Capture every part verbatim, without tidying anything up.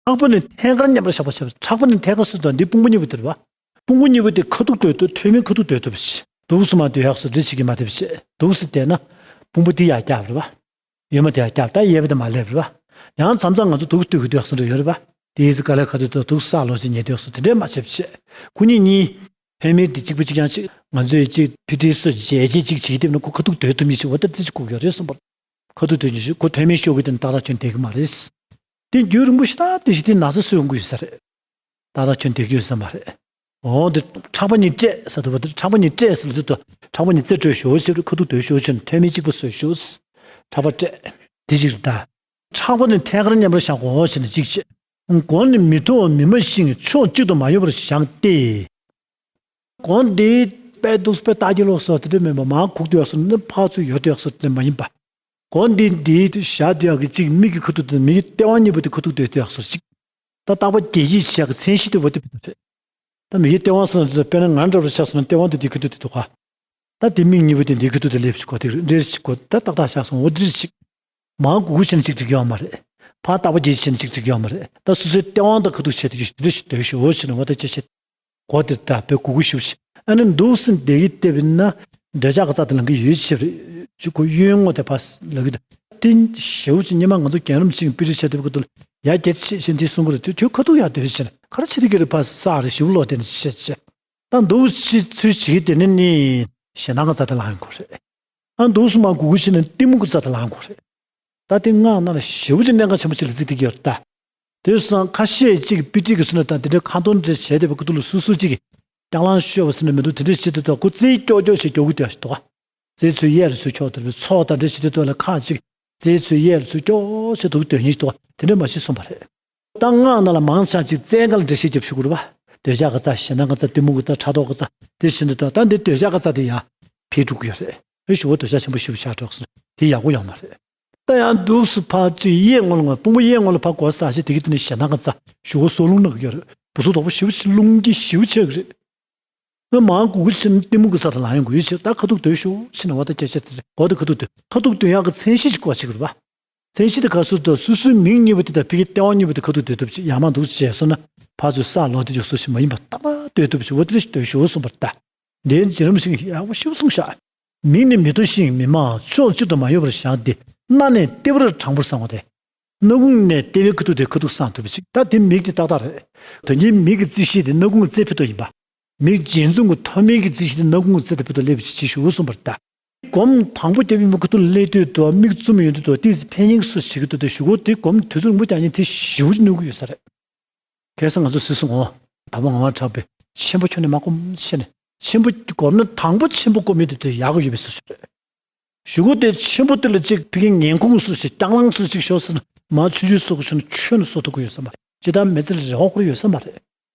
ཕྲག་པ་ནི་ཐད་ཀར་མཉམ་པར་བཞག་པ་བྱས་པ། ཕྲག་པ་ནི་ཐད་ཀར་སུ་དང་འདི་དཔུང་པ་གཉིས་པོ་དེ་རེད་པ། དཔུང་པ་གཉིས་པོ་དེ་ཁ་ཐུག་སྡོད་ཐུབ། ཐོན་མིའི་ཁ་ཐུག་སྡོད་ཐུབ་པ་བྱས། འདུག་སེ་མར་སྡོད་ཡག་སོ་འདྲ་བྱེད་ཀྱི་མ་ཐུབ་པ་བྱས། འདུག་སེ་བསྡད་ན་དཔུང་པ་འདི་ཡར་བཀྱག་རེད་པ། གཡོན་མ་དེ་ཡར་བཀྱག་ད་གཡས་པ་དེ་མར་སླེབས་རེད་པ། ཡང་མཚམས་མཚམས་ང་ཚོ་འདུག་སེ་སྡོད་ཀྱི་འདུག་ཡག་སོ་འདྲ་ཡོད་རེད་པ། དེའི་ཚེ་དཀའ་ལས་ཁག་དུས་ཐོག་འདུག་སེ་ལོག་ཅིག་ཉལ་སྡོད་ཡག་སོ་དེ་འདྲས་མ་བྱེད་པ་བྱས། ཁོ་གཉིས་གཉིས། ཕན་མེད་དེ་གཅིག་པུ་གཅིག་རྐྱང་གཅིག་ང་ཚོས་གཅིག་ཕི་ཊི་སོ་བྱས་རྗེས་གཅིག་བྱེད་ཀྱི་བསྡད་ན་ཁོ་ཁ་ཐུག་སྡོད་ཐུབ་མི་ཞིག་འོ་ད་དེ་ཅིག་དགོས་ཀྱི་རེད་གསུངས་པ། ཁ་ཐུག་སྡོད་ཀྱི་ཞིག་ཁོ་ཐོན་མི་ཤོར་གྱི་དེ་ནི་ཏག་ཏག་ཁྱོན་བསྡད་ཀྱི་མ་རེད། དེ་རྒྱུན་རིང་པོ་ཞིག་ད་དེ་ཞིག་དེ་ན་ཚ་གསོས་ཡོང་གི་ཡོད་ས་རེད། ཏག་ཏག་ཁྱོན་བསྡད་ཀྱི་ཡོད་ས་མ་རེད། འོ་འདི་ཕྲག་པ་གཉིས་སྤྲད་ཟེར་འདུག་པ། འདི་ཕྲག་པ་གཉིས་སྤྲད་ཟེར་ལ་དུས་དུ་ཕྲག་པ་གཉིས་རྩེ་སྤྲོད་ཞོར་ཞེས་ཁ་ཐུག་སྡོད་ཞོར་ཕྱིར་ཐོན་མི་གཅིག་པུ་བཟོས་ཞོར། ཕྲག་པ་སྤྲད། དེ་ཞིག་རེད་ད། ཕྲག་པ་ནི་ཐད་ཀར་མཉམ་པར་བཞག་གོ་ཞེས་ནས་གཅིག་བྱས། མགོ་ནི་མི་མཐོ་མི་དམའ་ཞིང་ཕྱོགས་གཅིག་ཏུ་མ་གཡོ་བར་བཞག་སྟེ། མགོ་འདི་དཔེ་འདུག་དཔེ་རྟགས་ཀྱི་ལོག་སོགས་དེ་འདྲ་མིན་པ། མར་གུག་སྡོད་ཡག་སོ་ནི་ཕར་ཚུར་ཡོར་སྡོད་ཡག་སོ་དེ་མ་ཡིན་པ། མགོ་འདི་འདི་བཞག་སྡོད་ཡག་གི་གཅིག་མིག་གི་ཁ་ཐུག་དེ་མིག་གི་ལྟེ་བ་གཉིས་པོ་དེ་ཁ་ཐུག་སྡོད་སྡོད་ཡག་སོ་གཅིག་ད་རྟག་པ་རྒྱས་བཤད་བྱེད་ཡག་གི་མཚན་གཞི་དེ་འོ་དེ་བེད་སྤྱོད་རེད། ད་མིག་གི་ལྟེ་བ་སོགས་དེ་དཔེར་ན་ང་འདྲ་བོ་ཆགས་སོང་ན་ལྟེ་བ་འདི་འདི་ཁ་ཐུག་དེ་འདུག་ག་ད་དེ་མིག་གཉིས་པོ་དེ་འདི་ཁ་ཐུག་དེ་སླེབས་ཤིག་གོ། དེ་འདྲ་ཞིག་གོ། ད་ཏག་ཏག་ཆགས་སོང་འོ་དེ་འདྲ་ཞིག་མར་གུག་གུག་བྱས་ན་གཅིག་འགྲིག་གི་ཡོད་མ་རེད། ཕར་རྟག་པ་རྒྱས་བྱས་ན་གཅིག་འགྲིག་གི་ཡོད་མ་རེད། ད་སོ་སོའི་ལྟེ་བ་དང་ཁ་ཐུག་བྱས་ཏེ་དེ་འདྲ་ཞིག་སྡོད་ཤོག་འོ་ཞེས་ནས་འོ་ད་ཅི་བྱེད། མགོ་དེར་ད་བོད་གུག་གུག་ཞུ་ཞིག་ཨ་ནི་འདུག་སེ་བསྡད་ཀྱི་བསྡད་པ་ཡིན་ན་འདོད་ཆགས་ཀྱི་རྩ་དེ་ལངས་ཀྱི་ཡོད་ཅེས་རེད། ཅིག་ཁོ་གཡོན་ངོ་དེ་ཕར་ལབ་ཀྱི་འདུག་དེ་ཞེ་པོ་ཅིག་སྔོན་མ་ང་ཚོ་རྒན་རབས་ཅིག་གིས་དཔེ་ཁྲིད་བྱས་བསྡད་པའི་སྐབས་དུ་ཡ་གལ་ཆེ་ཞེས་འདི་གསུང་གི་རེད། དུས་དུས་ཁ་ཐུག་ཡར་སྡོད་ཕྱིན་ག་རེ་བྱེད་ཀྱི་རེད། ཕར་ས་རེ་ཞེ་པོ་ལོག་བསྡད་ནས་བཤད་བྱས་ད་འདུག་སེ་ཚུལ་བྱེད་ཀྱི་དེ་ནི་ནི་ཞེ་སྡང་གི་རྩ་དེ་ལངས་ཡོང་གི་རེད། ཨ་འདུག་སེ་མར་གུག་གུག་བྱས་ན་གཏི་མུག་གི་རྩ་དེ་ལངས་ཡོང་གི་རེད། ད་དེ་སྔགས་ནང་ལ་ཞེ་པོ་ཅིག་གནད་འགག་ཆེན་པོ་ཅིག་ལ་བརྩི་བསྡད་ཀྱི་ཡོད་རེད་ད། དེ་སོང་ཁ་ཤས་ཅིག་དཔེ་ཁྲིད་ཀྱི་ཚུལ་ལ་དང་དེ་འདྲའི་ཁ་འདོན་འདྲ་བྱས་བསྡད་པའི་སྐབས་དུ་ལ་སོ་སོ་ཅིག་གིས་རྐྱང་ལངས་ཤོར་བ་ཟེར་ནས་མི་འདུག་དེ་འདྲ་བྱེད་དུས་ད་ཁོ་རྩེ་ཀྱོག་ཀྱོག་བྱས་རྒྱུག་གི་འདུག་ཡ་ཞིག་འདུག་ག་རྩེ་ཚུར་གཡས་ལ་ཚུར་ཁྱོག་དེ་ལ་ཚོགས་དང་འདྲ་བྱེད་དུས་ད་ལ་ཁ་ཅིག་རྩེ་ཚུར་གཡས་ལ་ཚུར་ཀྱོག་བྱས་འདུག་དོན་སྙིང་ཞིག་འདུག་ག་དེ་འདྲ་མ་བྱེད་གསུངས་པ་རེད། ད་སྔགས་ནང་ལ་མང་ཆེ་ཅིག་རྩེ་ག་ལ་འགྲེལ་བཤད་རྒྱབ་ཞུ་དགོས་རེད་པ། འདོད་ཆགས་ཀྱི་རྩ་ཞེ་སྡང་གི་རྩ་གཏི་མུག་གི་རྩ་ཕྲག་དོག་གི་རྩ་དེ་བཞིན་དུ་ད་ད་འདི་འདོད་ཆགས་ཀྱི་རྩ་དེ་ཡང་འཕེལ་འགྲོ་གི་ཡོད་རེད། ཨེ་ཞུ་བ་འདོད་ཆགས་ཆེན་པོ་ཞེ་པོ་ཆགས་འགྲོ་གི་སོང་དེ་ཡག་པོ་ཡོད་མ་རེད། ད་ཡང་འདུག་སེ་ཕར་ཅིག་གཡས་ངོ་ལ་ངོ་དཔུང་པ་གཡས་ངོ་ལ་ཕར་སྒོ་ཟ་བྱས་དེ་གི་དེ་ནས་ཞེ་སྡང་གི་རྩ་ཞུ་བ་སྲོག་རླུང་ནང་གི་ཡོད་རེད། བུ་སྲོག་དོག་པོ་ཞེ་པོ་ཆེ་རླུང་གི་ཞེ་པོ་ཆེ་གི་རེད། ང་མར་གུག་གུག་བྱས་ན་གཏི་མུག་གི་རྩ་དེ་ལངས་ཡོང་གི་ཡོད་ཕྱིར་ད་ཁ་ཐུག་སྡོད་ཤོག་ཕྱིན་ན་བ་ད་སྐད་ཆ་དེ་རེད། འོ་ད་ཁ་ཐུག་སྡོད་ཁ་ཐུག་སྡོད་ཡག་གི་མཚན་གཞི་ཞིག་དགོས་ཅིག་རེད་པ། མཚན་གཞི་དེ་ག་སུ་དང་སོ་སོའི་མིག་གཉིས་པོ་དེ་དང་ཕ་གི་ལྟེ་བ་གཉིས་པོ་དེ་ཁ་ཐུག་སྡོད་ཐུབ་ཅིག་ཡར་མར་འདུག་བྱས་སོང་ན་ཕར་ཚུར་ས་ལོག་སྟེ་འཇུག་སོ་ཞིག་མ་ཡིན་པ་རྟག་པར་སྡོད་ཐུབ་ཅིག་འོ་དེ་འདྲ་ཞིག་སྡོད་ཤོག་གསུངས་པ་རེད་ད། འདིའི་རྗེ་རིན་པོ་ཆེས་ཡག་པོ་ཞེ་པོ་གསུངས་ཤག་མིག་ནི་མི་མཐོ་ཞིང་མི་དམའ། ཕྱོགས་གཅིག་ཏུ་མ་གཡོ་བར་བཞག་སྟེ། སྣ་ནས་ལྟེ་བར་དྲང་པོར་བསྲང་བ་སྟེ། སྣ་ཁུང་ནས་ལྟེ་བའི་ཁ་ཐུག་དེ་ཁ་ཐུག་བསྲང་ཐུབ་པ་ཅིག་ད་དེ་མིག་དེ་ཏག་ཏག་རེད། ད་ངའི་མིག་གི་རྩེ་གཞི་དེ་སྣ་ཁུང་གི་རྩེ་ཕུད་དོ་ཡིན་པ། མིག་འབྱེད་མཚམས་ཀྱི་མཐོ་དམན་གྱི་རྩེ་གཞི་དེ་སྣ་ཁུང་གི་རྩེ་དང་ཕུད་དོ་སླེབས་པ་ཅིག་བྱེད་ཤོག་གསུངས་པ་རེད་ད། སྒོམ་དང་པོ་རྒྱབ་ཡིན་པ་ཁ་ཐུག་ལ་སླེབས་དུས་དུ་མིག་བཙུམ་ཡོང་དུས་དུ་ཏོག་ཙམ་ཕན་ཡོན་སོགས་བྱེད་ཀྱི་འདུག་ད་གཞུག་གུ་དེ་སྒོམ་དུས་ཚོད་རིང་པོ་རྒྱག་མཁན་དེ་ཞེ་པོ་ཅིག་གནོད་ཀྱི་ཡོད་ས་རེད། ཁ་སང་ང་ཚོ་སུས་གསུངས་འོང་། དང་པོ་ངག་དབང་གྲགས་པས་ཆེན་པོ་ཁྱོན་ནས་མ་སྒོམ་ཟེར་ནས། ཆེན་པོ་སྒོམ་ན་དང་པོ་ཆེན་པོ་སྒོམ་ཡོང་དུས་དེ་ཡག་གི་ཡོད་པའི་བཟོ་ཞིག་རེད། གཞུག་གུ་དེ་ཆེན་པོ་དེ་ལ་ཅིག་ཕ་གི་ངན་ཁུངས་སུ་ཞིག་རྐྱང་ལངས་སུ་ཅིག་ཤོར་ཟེར་ན་མར་ཆུང་ཆུང་སོགས་ཀྱི་ཆུང་ཆུང་ནས་སོ་ཐུབ་ཀྱི་ཡོད་ས་མ་རེད། ཇི་ལྟར་མི་ཚེ་ལ་རེ་བ་ཁོ་རང་ཡོད་ས་མ་རེད།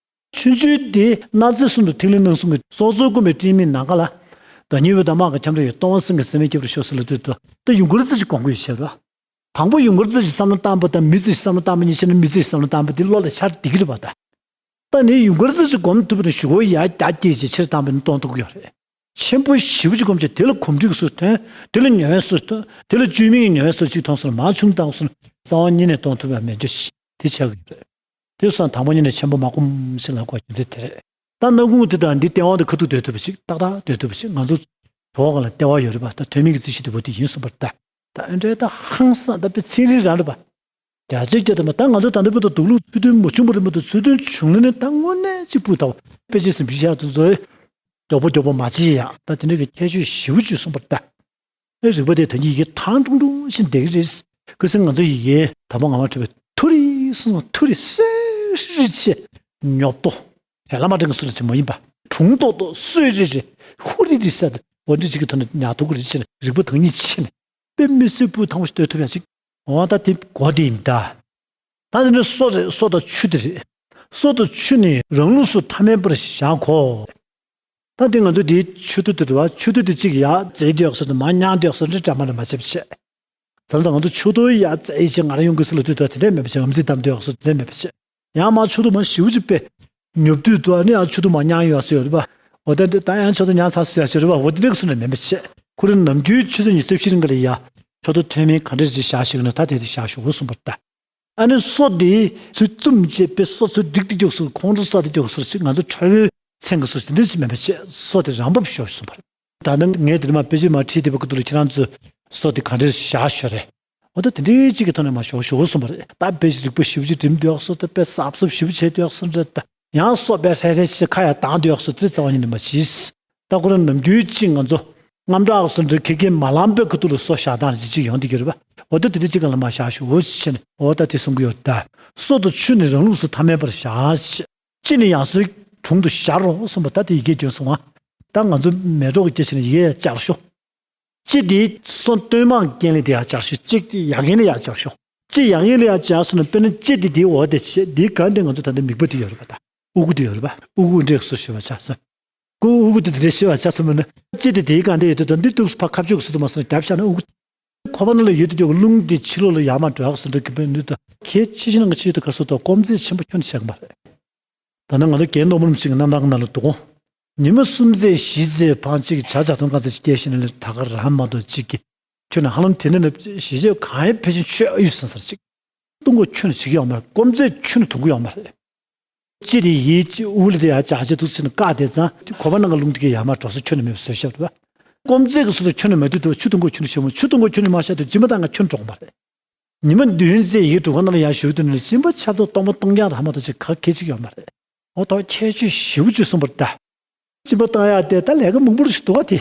ཆུང་ཆུང་དེ་གནའ་རྫས་གསུམ་དང་ཐིག་ལེ་རྣམ་གསུམ་གྱི་སྲོག་རྩོལ་སྒོམ་པའི་སྤྲིན་མེད་ནམ་མཁའ་ལ། བདག་ཉིད་འོད་དང་སྨྲ་བ་ཁྱབ་འདྲ་ཡི་སྟོང་པ་སེང་གེ་སེང་བའི་སྐྱབས་རུ་ཤོག་ཟེར་ལབ་དུས་དུ་ད་ཡུངས་ཀར་རྩེ་གཅིག་སྒོམ་དགོས་ཡོད་ཤག་ར། དང་པོ་ཡུངས་ཀར་རྩེ་གཅིག་བསམ་བློ་བཏང་པ་དང་མི་ཚེ་གཅིག་བསམ་བློ་བཏང་པ་གཉིས་ཆ་ནས་མི་ཚེ་གཅིག་བསམ་བློ་བཏང་པ་འདི་བློ་ལ་འཆར་བསྡད་ཀྱི་རེད་པ་ད། ད་ནི་ཡུངས་ཀར་རྩེ་གཅིག་སྒོམ་ཐུབ་པ་ནི་གཞུག་གུ་ཡར་རྒྱ་བསྐྱེད་ཅིག་ཕྱིར་བཏང་པ་ནི་གཏོང་ཐུབ་ཀྱི་ཡོད་རེད། ཆེན་པོ་ཞེ་པོ་ཅིག་སྒོམ་བྱས་དེ་ལ་གོམས་འདྲིས་སུ་ཐོན། དེ་ལ་ཉེ་བའི་སུ་ཐོན། དེ་ལ་བཅོས་མིན་གྱི་ཉེ་བའི་སུ་གཅིག་མཐོང་སོང་ན་མར་ཆུང་བཏང་སོང་ན་རྩ་བ་ཉིད་ནས་གཏོང་ཐུབ་པ་མེད་འགྲོ་ཞིག་དེ་ཆགས་ཀྱི་ཡོད་རེད། དེ་སོང་དང་པོ་ཉིད་ནས་ཆེན་པོ་མ་སྒོམ་ཟེར་ལབ་དགོས་རྒྱུ་མཚན་དེ་རེད། ད་སྣ་ཁུང་དེ་དང་འདི་ལྟེ་བ་དེ་ཁ་ཐུག་སྡོད་ཐུབ་པ་ཞིག་ཏག་ཏག་སྡོད་ཐུབ་པ་ཞིག་ང་ཚོ་གྲོགས་གང་ལ་ལྟེ་བ་ཡོད་རེད་པ། ད་ཐོན་མིའི་རྩེ་གཞི་དེ་བོ་དེ་ཡིན་གསུངས་པ་རེད་ད། ད་ཨེ་འདྲའི་ད་ཧང་སང་ད་དཔེ་ཚན་རིག་རང་རེད་པ། རྒྱ་ཆེ་རྒྱ་དེ་མ་ད་ང་ཚོ་ད་ལྟ་བར་དུ་སྡུག་ལུགས་ཚུལ་མཐུན་མ་བྱུང་བ་རེད་མ་གཏོགས་ཚུལ་མཐུན་བྱུང་ན་ནི་ད་དངོས་གནས་གཅིག་པུ་ད་དཔེ་ཆའི་ཟིན་བྲིས་ཤག་ཏུ་བཟོས། མགྱོགས་པོ་མགྱོགས་པོ་མ་བྱེད་ཡ་ད་དེ་འདྲ་གི་ཁྱད་ཆོས་ཞེ་པོ་ཅིག་གསུངས་པ་རེད་ད། ཨེ་རིག་པ་དེ་ད་ཉིད་ཀྱི་ཐང་ཀྲུང་ཀྲུང་བཞིན་བསྡད་ཀྱི་རེད། ཁ་སང་ང་ཚོ་ཡི་གེ་དང་པོ་ངག་དབང་གྲགས་པས་ཐུ་རི་གསུངས་ན་ཐུ་རི་སོད་རི་བྱས། ཉོབ་ཏོ། རེ་ལ་མ་དྲན་གྱི་སུ་རེ་བྱས་མ་ཡིན་པ། གྲུང་ཏོག་ཏོ་སོད་རི་རི། ཧུ་རི་རི་ཟེར་ཏེ་འོ་འདྲ་ཅིག་གི་ཐོག་ནས་ཉར་ཐུབ་ཀྱི་རེད་ཅེས་ནས་རིག་པ་ད་ཉིད་ཕྱེ་ནས། དཔེ་མི་སྲིད་སྤུས་དག་པོ་ཞིག་བཏོད་ཐུབ་ཡ་ཅིག་འོ་ད་དེ་གོ་དེ་ཡིན་ད། ད་དེ་ནས་སོ་རེད། སོ་དང་ཆུ་དེ་རེད། སོ་དང་ཆུ་ནི་རང་ལུགས་སུ་ཐ་མལ་པར་བཞག་གོ། ད་དེ་ང་ཚོ་དེའི་ཆུ་ཐིགས་དེ་རེད་བ། ཆུ་ཐིགས་དེ་གཅིག་ཡར་འཛེགས་སྡོད་ཡག་སོ་དང་མར་མྱང་སྡོད་ཡག་སོ་འདྲ་འདྲ་མ་འདྲ་མ་བྱེད་པ་བྱས། ད་ལྟ་ང་ཚོ་ཆུ་ཐིགས་ཡར་འཛེགས་བྱས་ང་རང་ཡོང་གི་སུ་ལ་ལྟོས་དང་དེ་འདྲ་མེད་པ་བྱས། ངམ་ཚིག་བསྡམས་སྡོད་ཡག་སོ་དེ་འདྲ་མེད་པ་བྱས། ཡང་མར་ཆུ་ཐིགས་མར་ཞེ་པོ་ཅིག་པས། ཉོབ་དུས་དུ་ཨ་ནི་ཡང་ཆུ་ཐིགས་མར་མྱང་ཡོང་ཡག་སོ་ཡོད་རེད་པ། འོ་ད་འདི་ད་ཡང་ཆུ་ཐིགས་མྱང་ཚར་སོ་ཡག་སོ་རེད་པ། འོ་དེ་འདྲ་གི་སུ་ལ་མེད་པ་བྱས། ཁོ་རང་ནམ་རྒྱུན་ཆུ་ཚོད་ཉི་ཤུ་རྩ་བཞི་རིང་ག་ལ་ཡ། ཆུ་ཐིགས་ཐོན་མིན་ག་འདྲ་ཅིག་བཞག་ཤེས་ཀྱི་ན་ད་དེ་དེ་བཞག་ཤོག་གསུངས་པ་རེད་ད། ཨ་ནི་སོ་དེ་ཚུར་བཙུམ་བྱས་པའི་སོ་ཚུར་བསྒྲིགས་ཏེ་རྒྱུགས་སོ། ཁོང་ཁྲོ་ཟ་སྟེ་རྒྱུགས་སོ་ཞིག་ང་ཚོ་ཁྲ་བོའི་མཚན་གྱི་སོ་དེ་འདྲ་ཞིག་མེད་པ་བྱས་སོ་དེ་རང་བབས་ཤོར་སོང་བ་རེད། ད་ནི་ངས་དེ་མ་དཔེ་ཆ་མ་ཁྲིད་དེ་བ་ཀུ་ཏུ་ལ་ཁྱེད་རང་ཚོས་སོ་དེ་ག་འདྲས་བཞག་ཤོག་རེད། འོ་ད་དེ་འདྲའི་གཅིག་གི་ཐོག་ནས་མ་ཞོག་ཞོག་གསུངས་པ་རེད། ད་དཔེ་རིག་པ་ཞིབ་ཅིག་འགྲིམ་འདུག་སོ། ད་དཔེ་གཟབ་གཟབ་ཞིབ་བྱས་འདུག་སོ་འདྲ། ད་ཡང་སོ་དཔེ་ཧྲེ་ཧྲེ་ཅིག་ཁ་ཡང་གདངས་འདུག་སོ། དེ་རྩ་བ་ཉིད་ནས་མ་བྱེད། ད་ཁོ་རང་ནམ་རྒྱུན་གཅིག་ང་ཚོ་རྔམ་དྲག་སོ་འདྲ་ཁེ་ཁེ་མ་ལངས་པའི་ཁ་ཐུག་ལ་སོ་བཞག་སྟངས་ཅིག་ཅིག་ཡོང་འདུག་གི་རེད་པ། འོ་ད་དེ་འདྲ་གཅིག་ག་ལ་མ་བཞག་ཞོག་འོ་ཅི་བྱས་ནས་འོ་ད་དེ་གསུང་གི་ཡོད། ད་སོ་དང་ཆུ་ནི་རང་ལུགས་སུ་ཐ་མལ་པར་བཞག་ཅིག་ཅི་ནི་ཡང་སོའི་དྲུང་དུ་བཞག་རོགས་གསུངས་པ། ད་དེ་ཡི་གེ་བརྗོད་སོང་ང་། ད་ང་ཚོ་མེ་གྲོགས་ཀྱི་སྐད་ཆ་ནི་ཡི་གེ་ཡང་བསྐྱར་ཤོག་ཅི་དེ་སོ་སྟོད་མང་རྐྱེན་ལས་དེ་ཡང་བསྐྱར་ཤོག་ཅི་དེ་ཡ་རྐྱེན་ལས་ཡང་བསྐྱར་ཤོག་ཅི་ཡ་རྐྱེན་ལས་ཡང་བསྐྱར་སོང་ན། དཔེར་ན་ཅི་དེ་དེའི་འོག་དེ་བྱེད་དེའི་གང་དེ་ང་ཚོ་ད་ལྟ་མིག་པ་དེ་ཡོད་རེད་པ། ད་དབུ་གུ་དེ་ཡོད་རེད་པ། དབུ་གུ་འདྲེས་སོ་ཞེས་པ་ཆགས་སོང་། ཀུ་དབུ་གུ་དེ་དེ་འདྲ་ཞེས་པ་ཆགས་སོང་མིན་ན། ཅི་དེ་དེའི་གང་དེ་ཡོད་དུས་ད་འདི་ཏུག་ཕ་ཁ་ཕྱོགས་སུ་དུ་མ་སོང་རྒྱབ་བཞག་ན་དབུ་གུ། ཁོ་པ་ན་ལ་ཡོད་དུ་ཡོད་རླུང་དེ་ཕྱི་ལོགས་ལ་ཡར་མར་འགྲོ་ཡག་སུ་འགྲོ་གི་པའི་ནུས་ད་གལ་ཆེ་ཆེ་ན་ང་ཆེ་ཡོད་དུ་གར་སོ་ད་སྐོམ་རྫས་ཆེན་པོ་ཁྱོན་ཆགས་མ་རེད། ད་ནི་ང་ཚོ་རྒན་རྣོ་མོ་རིམ་གཅིག་གི་རྣམ་ཐར་ནང་ལ་འདུག་གོ། ཉི་མ་གསུམ་ཚེ་བཞི་ཚེ་ཕང་གཅིག་བྱ་བྱ་ཐོང་གང་ཚེ་སྐྱེ་ཤི་ན་ལས་ད་ག་རང་མ་གཏོགས་གཅིག་གི་ཁྱོད་ནི་ཧ་ལམ་དེ་ནི་ལ་ཞེ་ཆེ་གང་ཡིན་ཕལ་ཆེར་ཆོས་ཨ་ཡུ་སན་སར་གཅིག་གཏོང་གོ་ཁྱོད་ནི་བྱེད་ཀྱི་ཡོད་མ་རེད། སྐོམ་ཚེ་ཁྱོད་ནི་ཐོང་གི་ཡོད་མ་རེད། ཅི་དེ་ཡིད་ཅི་དབུགས་ལ་དེ་ཡར་བྱ་བྱེད་དུ་ཕྱིན་བཀག་དེ་ཙང་དེ་གོ་བ་ནང་གི་རླུང་དེ་གས་ཡར་མར་འགྲོ་ས་ཁྱོད་ནི་མེད་པ་བཟོས་ཤག་རེད་པ། སྐོམ་ཚེ་གི་སུ་དུ་ཁྱོད་ནི་མ་དུས་དུ་ཆུ་གཏོང་གོ་ཁྱོད་ནི་ཞེ་མོ་ཆུ་གཏོང་གོ་ཁྱོད་ནི་མ་ཤ་དུ་ཇི་མ་ད་ང་ཁྱོད་འགྲོ་གི་མ་རེད། ཉི་མ་བདུན་ཚེ་ཡི་གྲུ་ཁ་ནང་ལ་ཡར་བཞུགས་དུས་ནི་སྦྱིན་པ་ཆར་གཏོགས་གཏོང་མ་གཏོང་ཡག་ཧ་མ་གཏོགས་ཅིག་ག་གེ་ཅིག་ཡོད་མ་རེད། འོ་ད་ཁྱད་ཆོས་ཞེ་པོ་ཅིག་གསུངས་པར་གདའ། སྦྱིན་པ་གཏོང་ཡག་དེ་ད་ལས་ཀ་མང་པོ་ཞིག་འདུག་བ་དེ།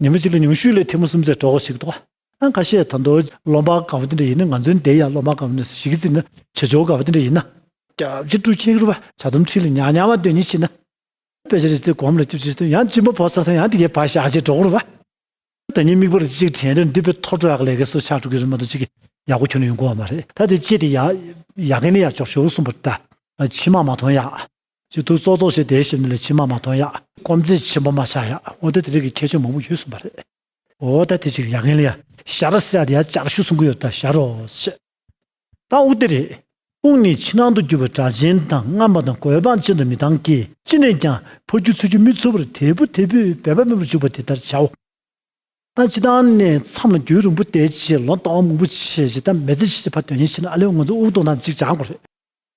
ཉི་མ་གཅིག་ལ་ཉུང་ཤོས་ལ་ཐེངས་མ་གསུམ་ཚེ་འགྲོ་གོ་ཞིག་འདུག་བ། ཨ་ཁ་ཤས་ད་དུང་སློབ་མ་དགའ་བོ་དེ་འདྲ་ཡིན་ན། ང་ཚོའི་འདི་ཡང་སློབ་མ་དགའ་བོ་ནས་ཞིག་གི་ཟིན་ན་བྱ་ཇོ་དགའ་བོ་དེ་འདྲ་ཡིན་ན། རྒྱབ་ཅིག་སྤྲུལ་ཁྱེར་རུ་བ་བྱ་དུམ་ཁྲི་ལ་ཉག་ཉག་མ་སྡོད་ཉིན་ཕྱིན་ན། དཔེ་ཆ་རེ་ཚེ་གོམ་ལ་སྐྱིབས་ཅིག་ཡང་སྦྱིན་པ་བོ་ས་ས་ཡང་དེ་གའི་བ་ཞག་ཅིག་འགྲོ་གོ་རུ་བ། ད་ཉིན་མིག་པར་གཅིག་དྲན་དུས་འདི་པའི་ཐོ་འགྲོ་ཡག་ལས་ཀའི་སོ་ཆགས་འགྲོ་གི་རེད་མ་གཏོགས་གཅིག་གི་ཡག་པོ་ཁྱོན་ནས་ཡོང་གོ་བ་མ་རེད། ད་དེ་ཅི་དེ་ཡག་ཡག་གི་ནི་ཡག་ཅོག་ཞོག་གསུངས་པར་ད། ཕྱི་མ་མ་མཐོང་ཡག་ཅིག་ཏུ་ཙོག་ཙོག་བྱས་བསྡད་བཞིན་ལ་ཕྱི་མ་མ་མཐོང་ཡག་སྐོམ་རྫས་ཆེན་པོ་མ་ཆགས་ཡག་འོ་ད་དེ་རིགས་ཀྱི་ཁྱད་ཆོས་མང་པོ་ཡོད་གསུངས་པ་རེད། འོ་ད་དེ་ཅིག་ཡག་གི་ལ་ཡ་ཞར་ཟེར་ཡག་དེ་ཡ་བསྐྱར་ཞུ་གསུང་གི་ཡོད། ད་ཞར་རོ་ཞེས། ད་དབུགས་དེ་རེད། དབུགས་ནི་ཕྱི་ནང་དུ་རྒྱུ་བའི་སྒྲ་གཅན་དང་རྔམ་པ་དང་རྒོད་པའང་གཅིག་ཏུ་མི་གཏང་གི། ཅི་ནས་ཀྱང་ཕར་རྒྱུ་ཚུར་རྒྱུ་མི་ཚུགས་པར་དལ་བུ་དལ་བུས་འབད་པ་མེད་པར་འཇུག་པ་དེ་ལྟར་བྱའོ། ད་སྤྱིར་བཏང་ནས་མཚམས་ལ་རྒྱུན་རིང་པོ་བསྡད་བྱས་ལོ་ཟླ་བ་མང་པོ་བྱས་བྱས་ད་མི་ཚེ་ཕྱི་ཕར་དོན་ཡིན་ཕྱིན་ཨ་ལེ་ང་ཚོ་དབུགས་གཏོང་སྟངས་གཅིག་སྦྱང་དགོས་རེད།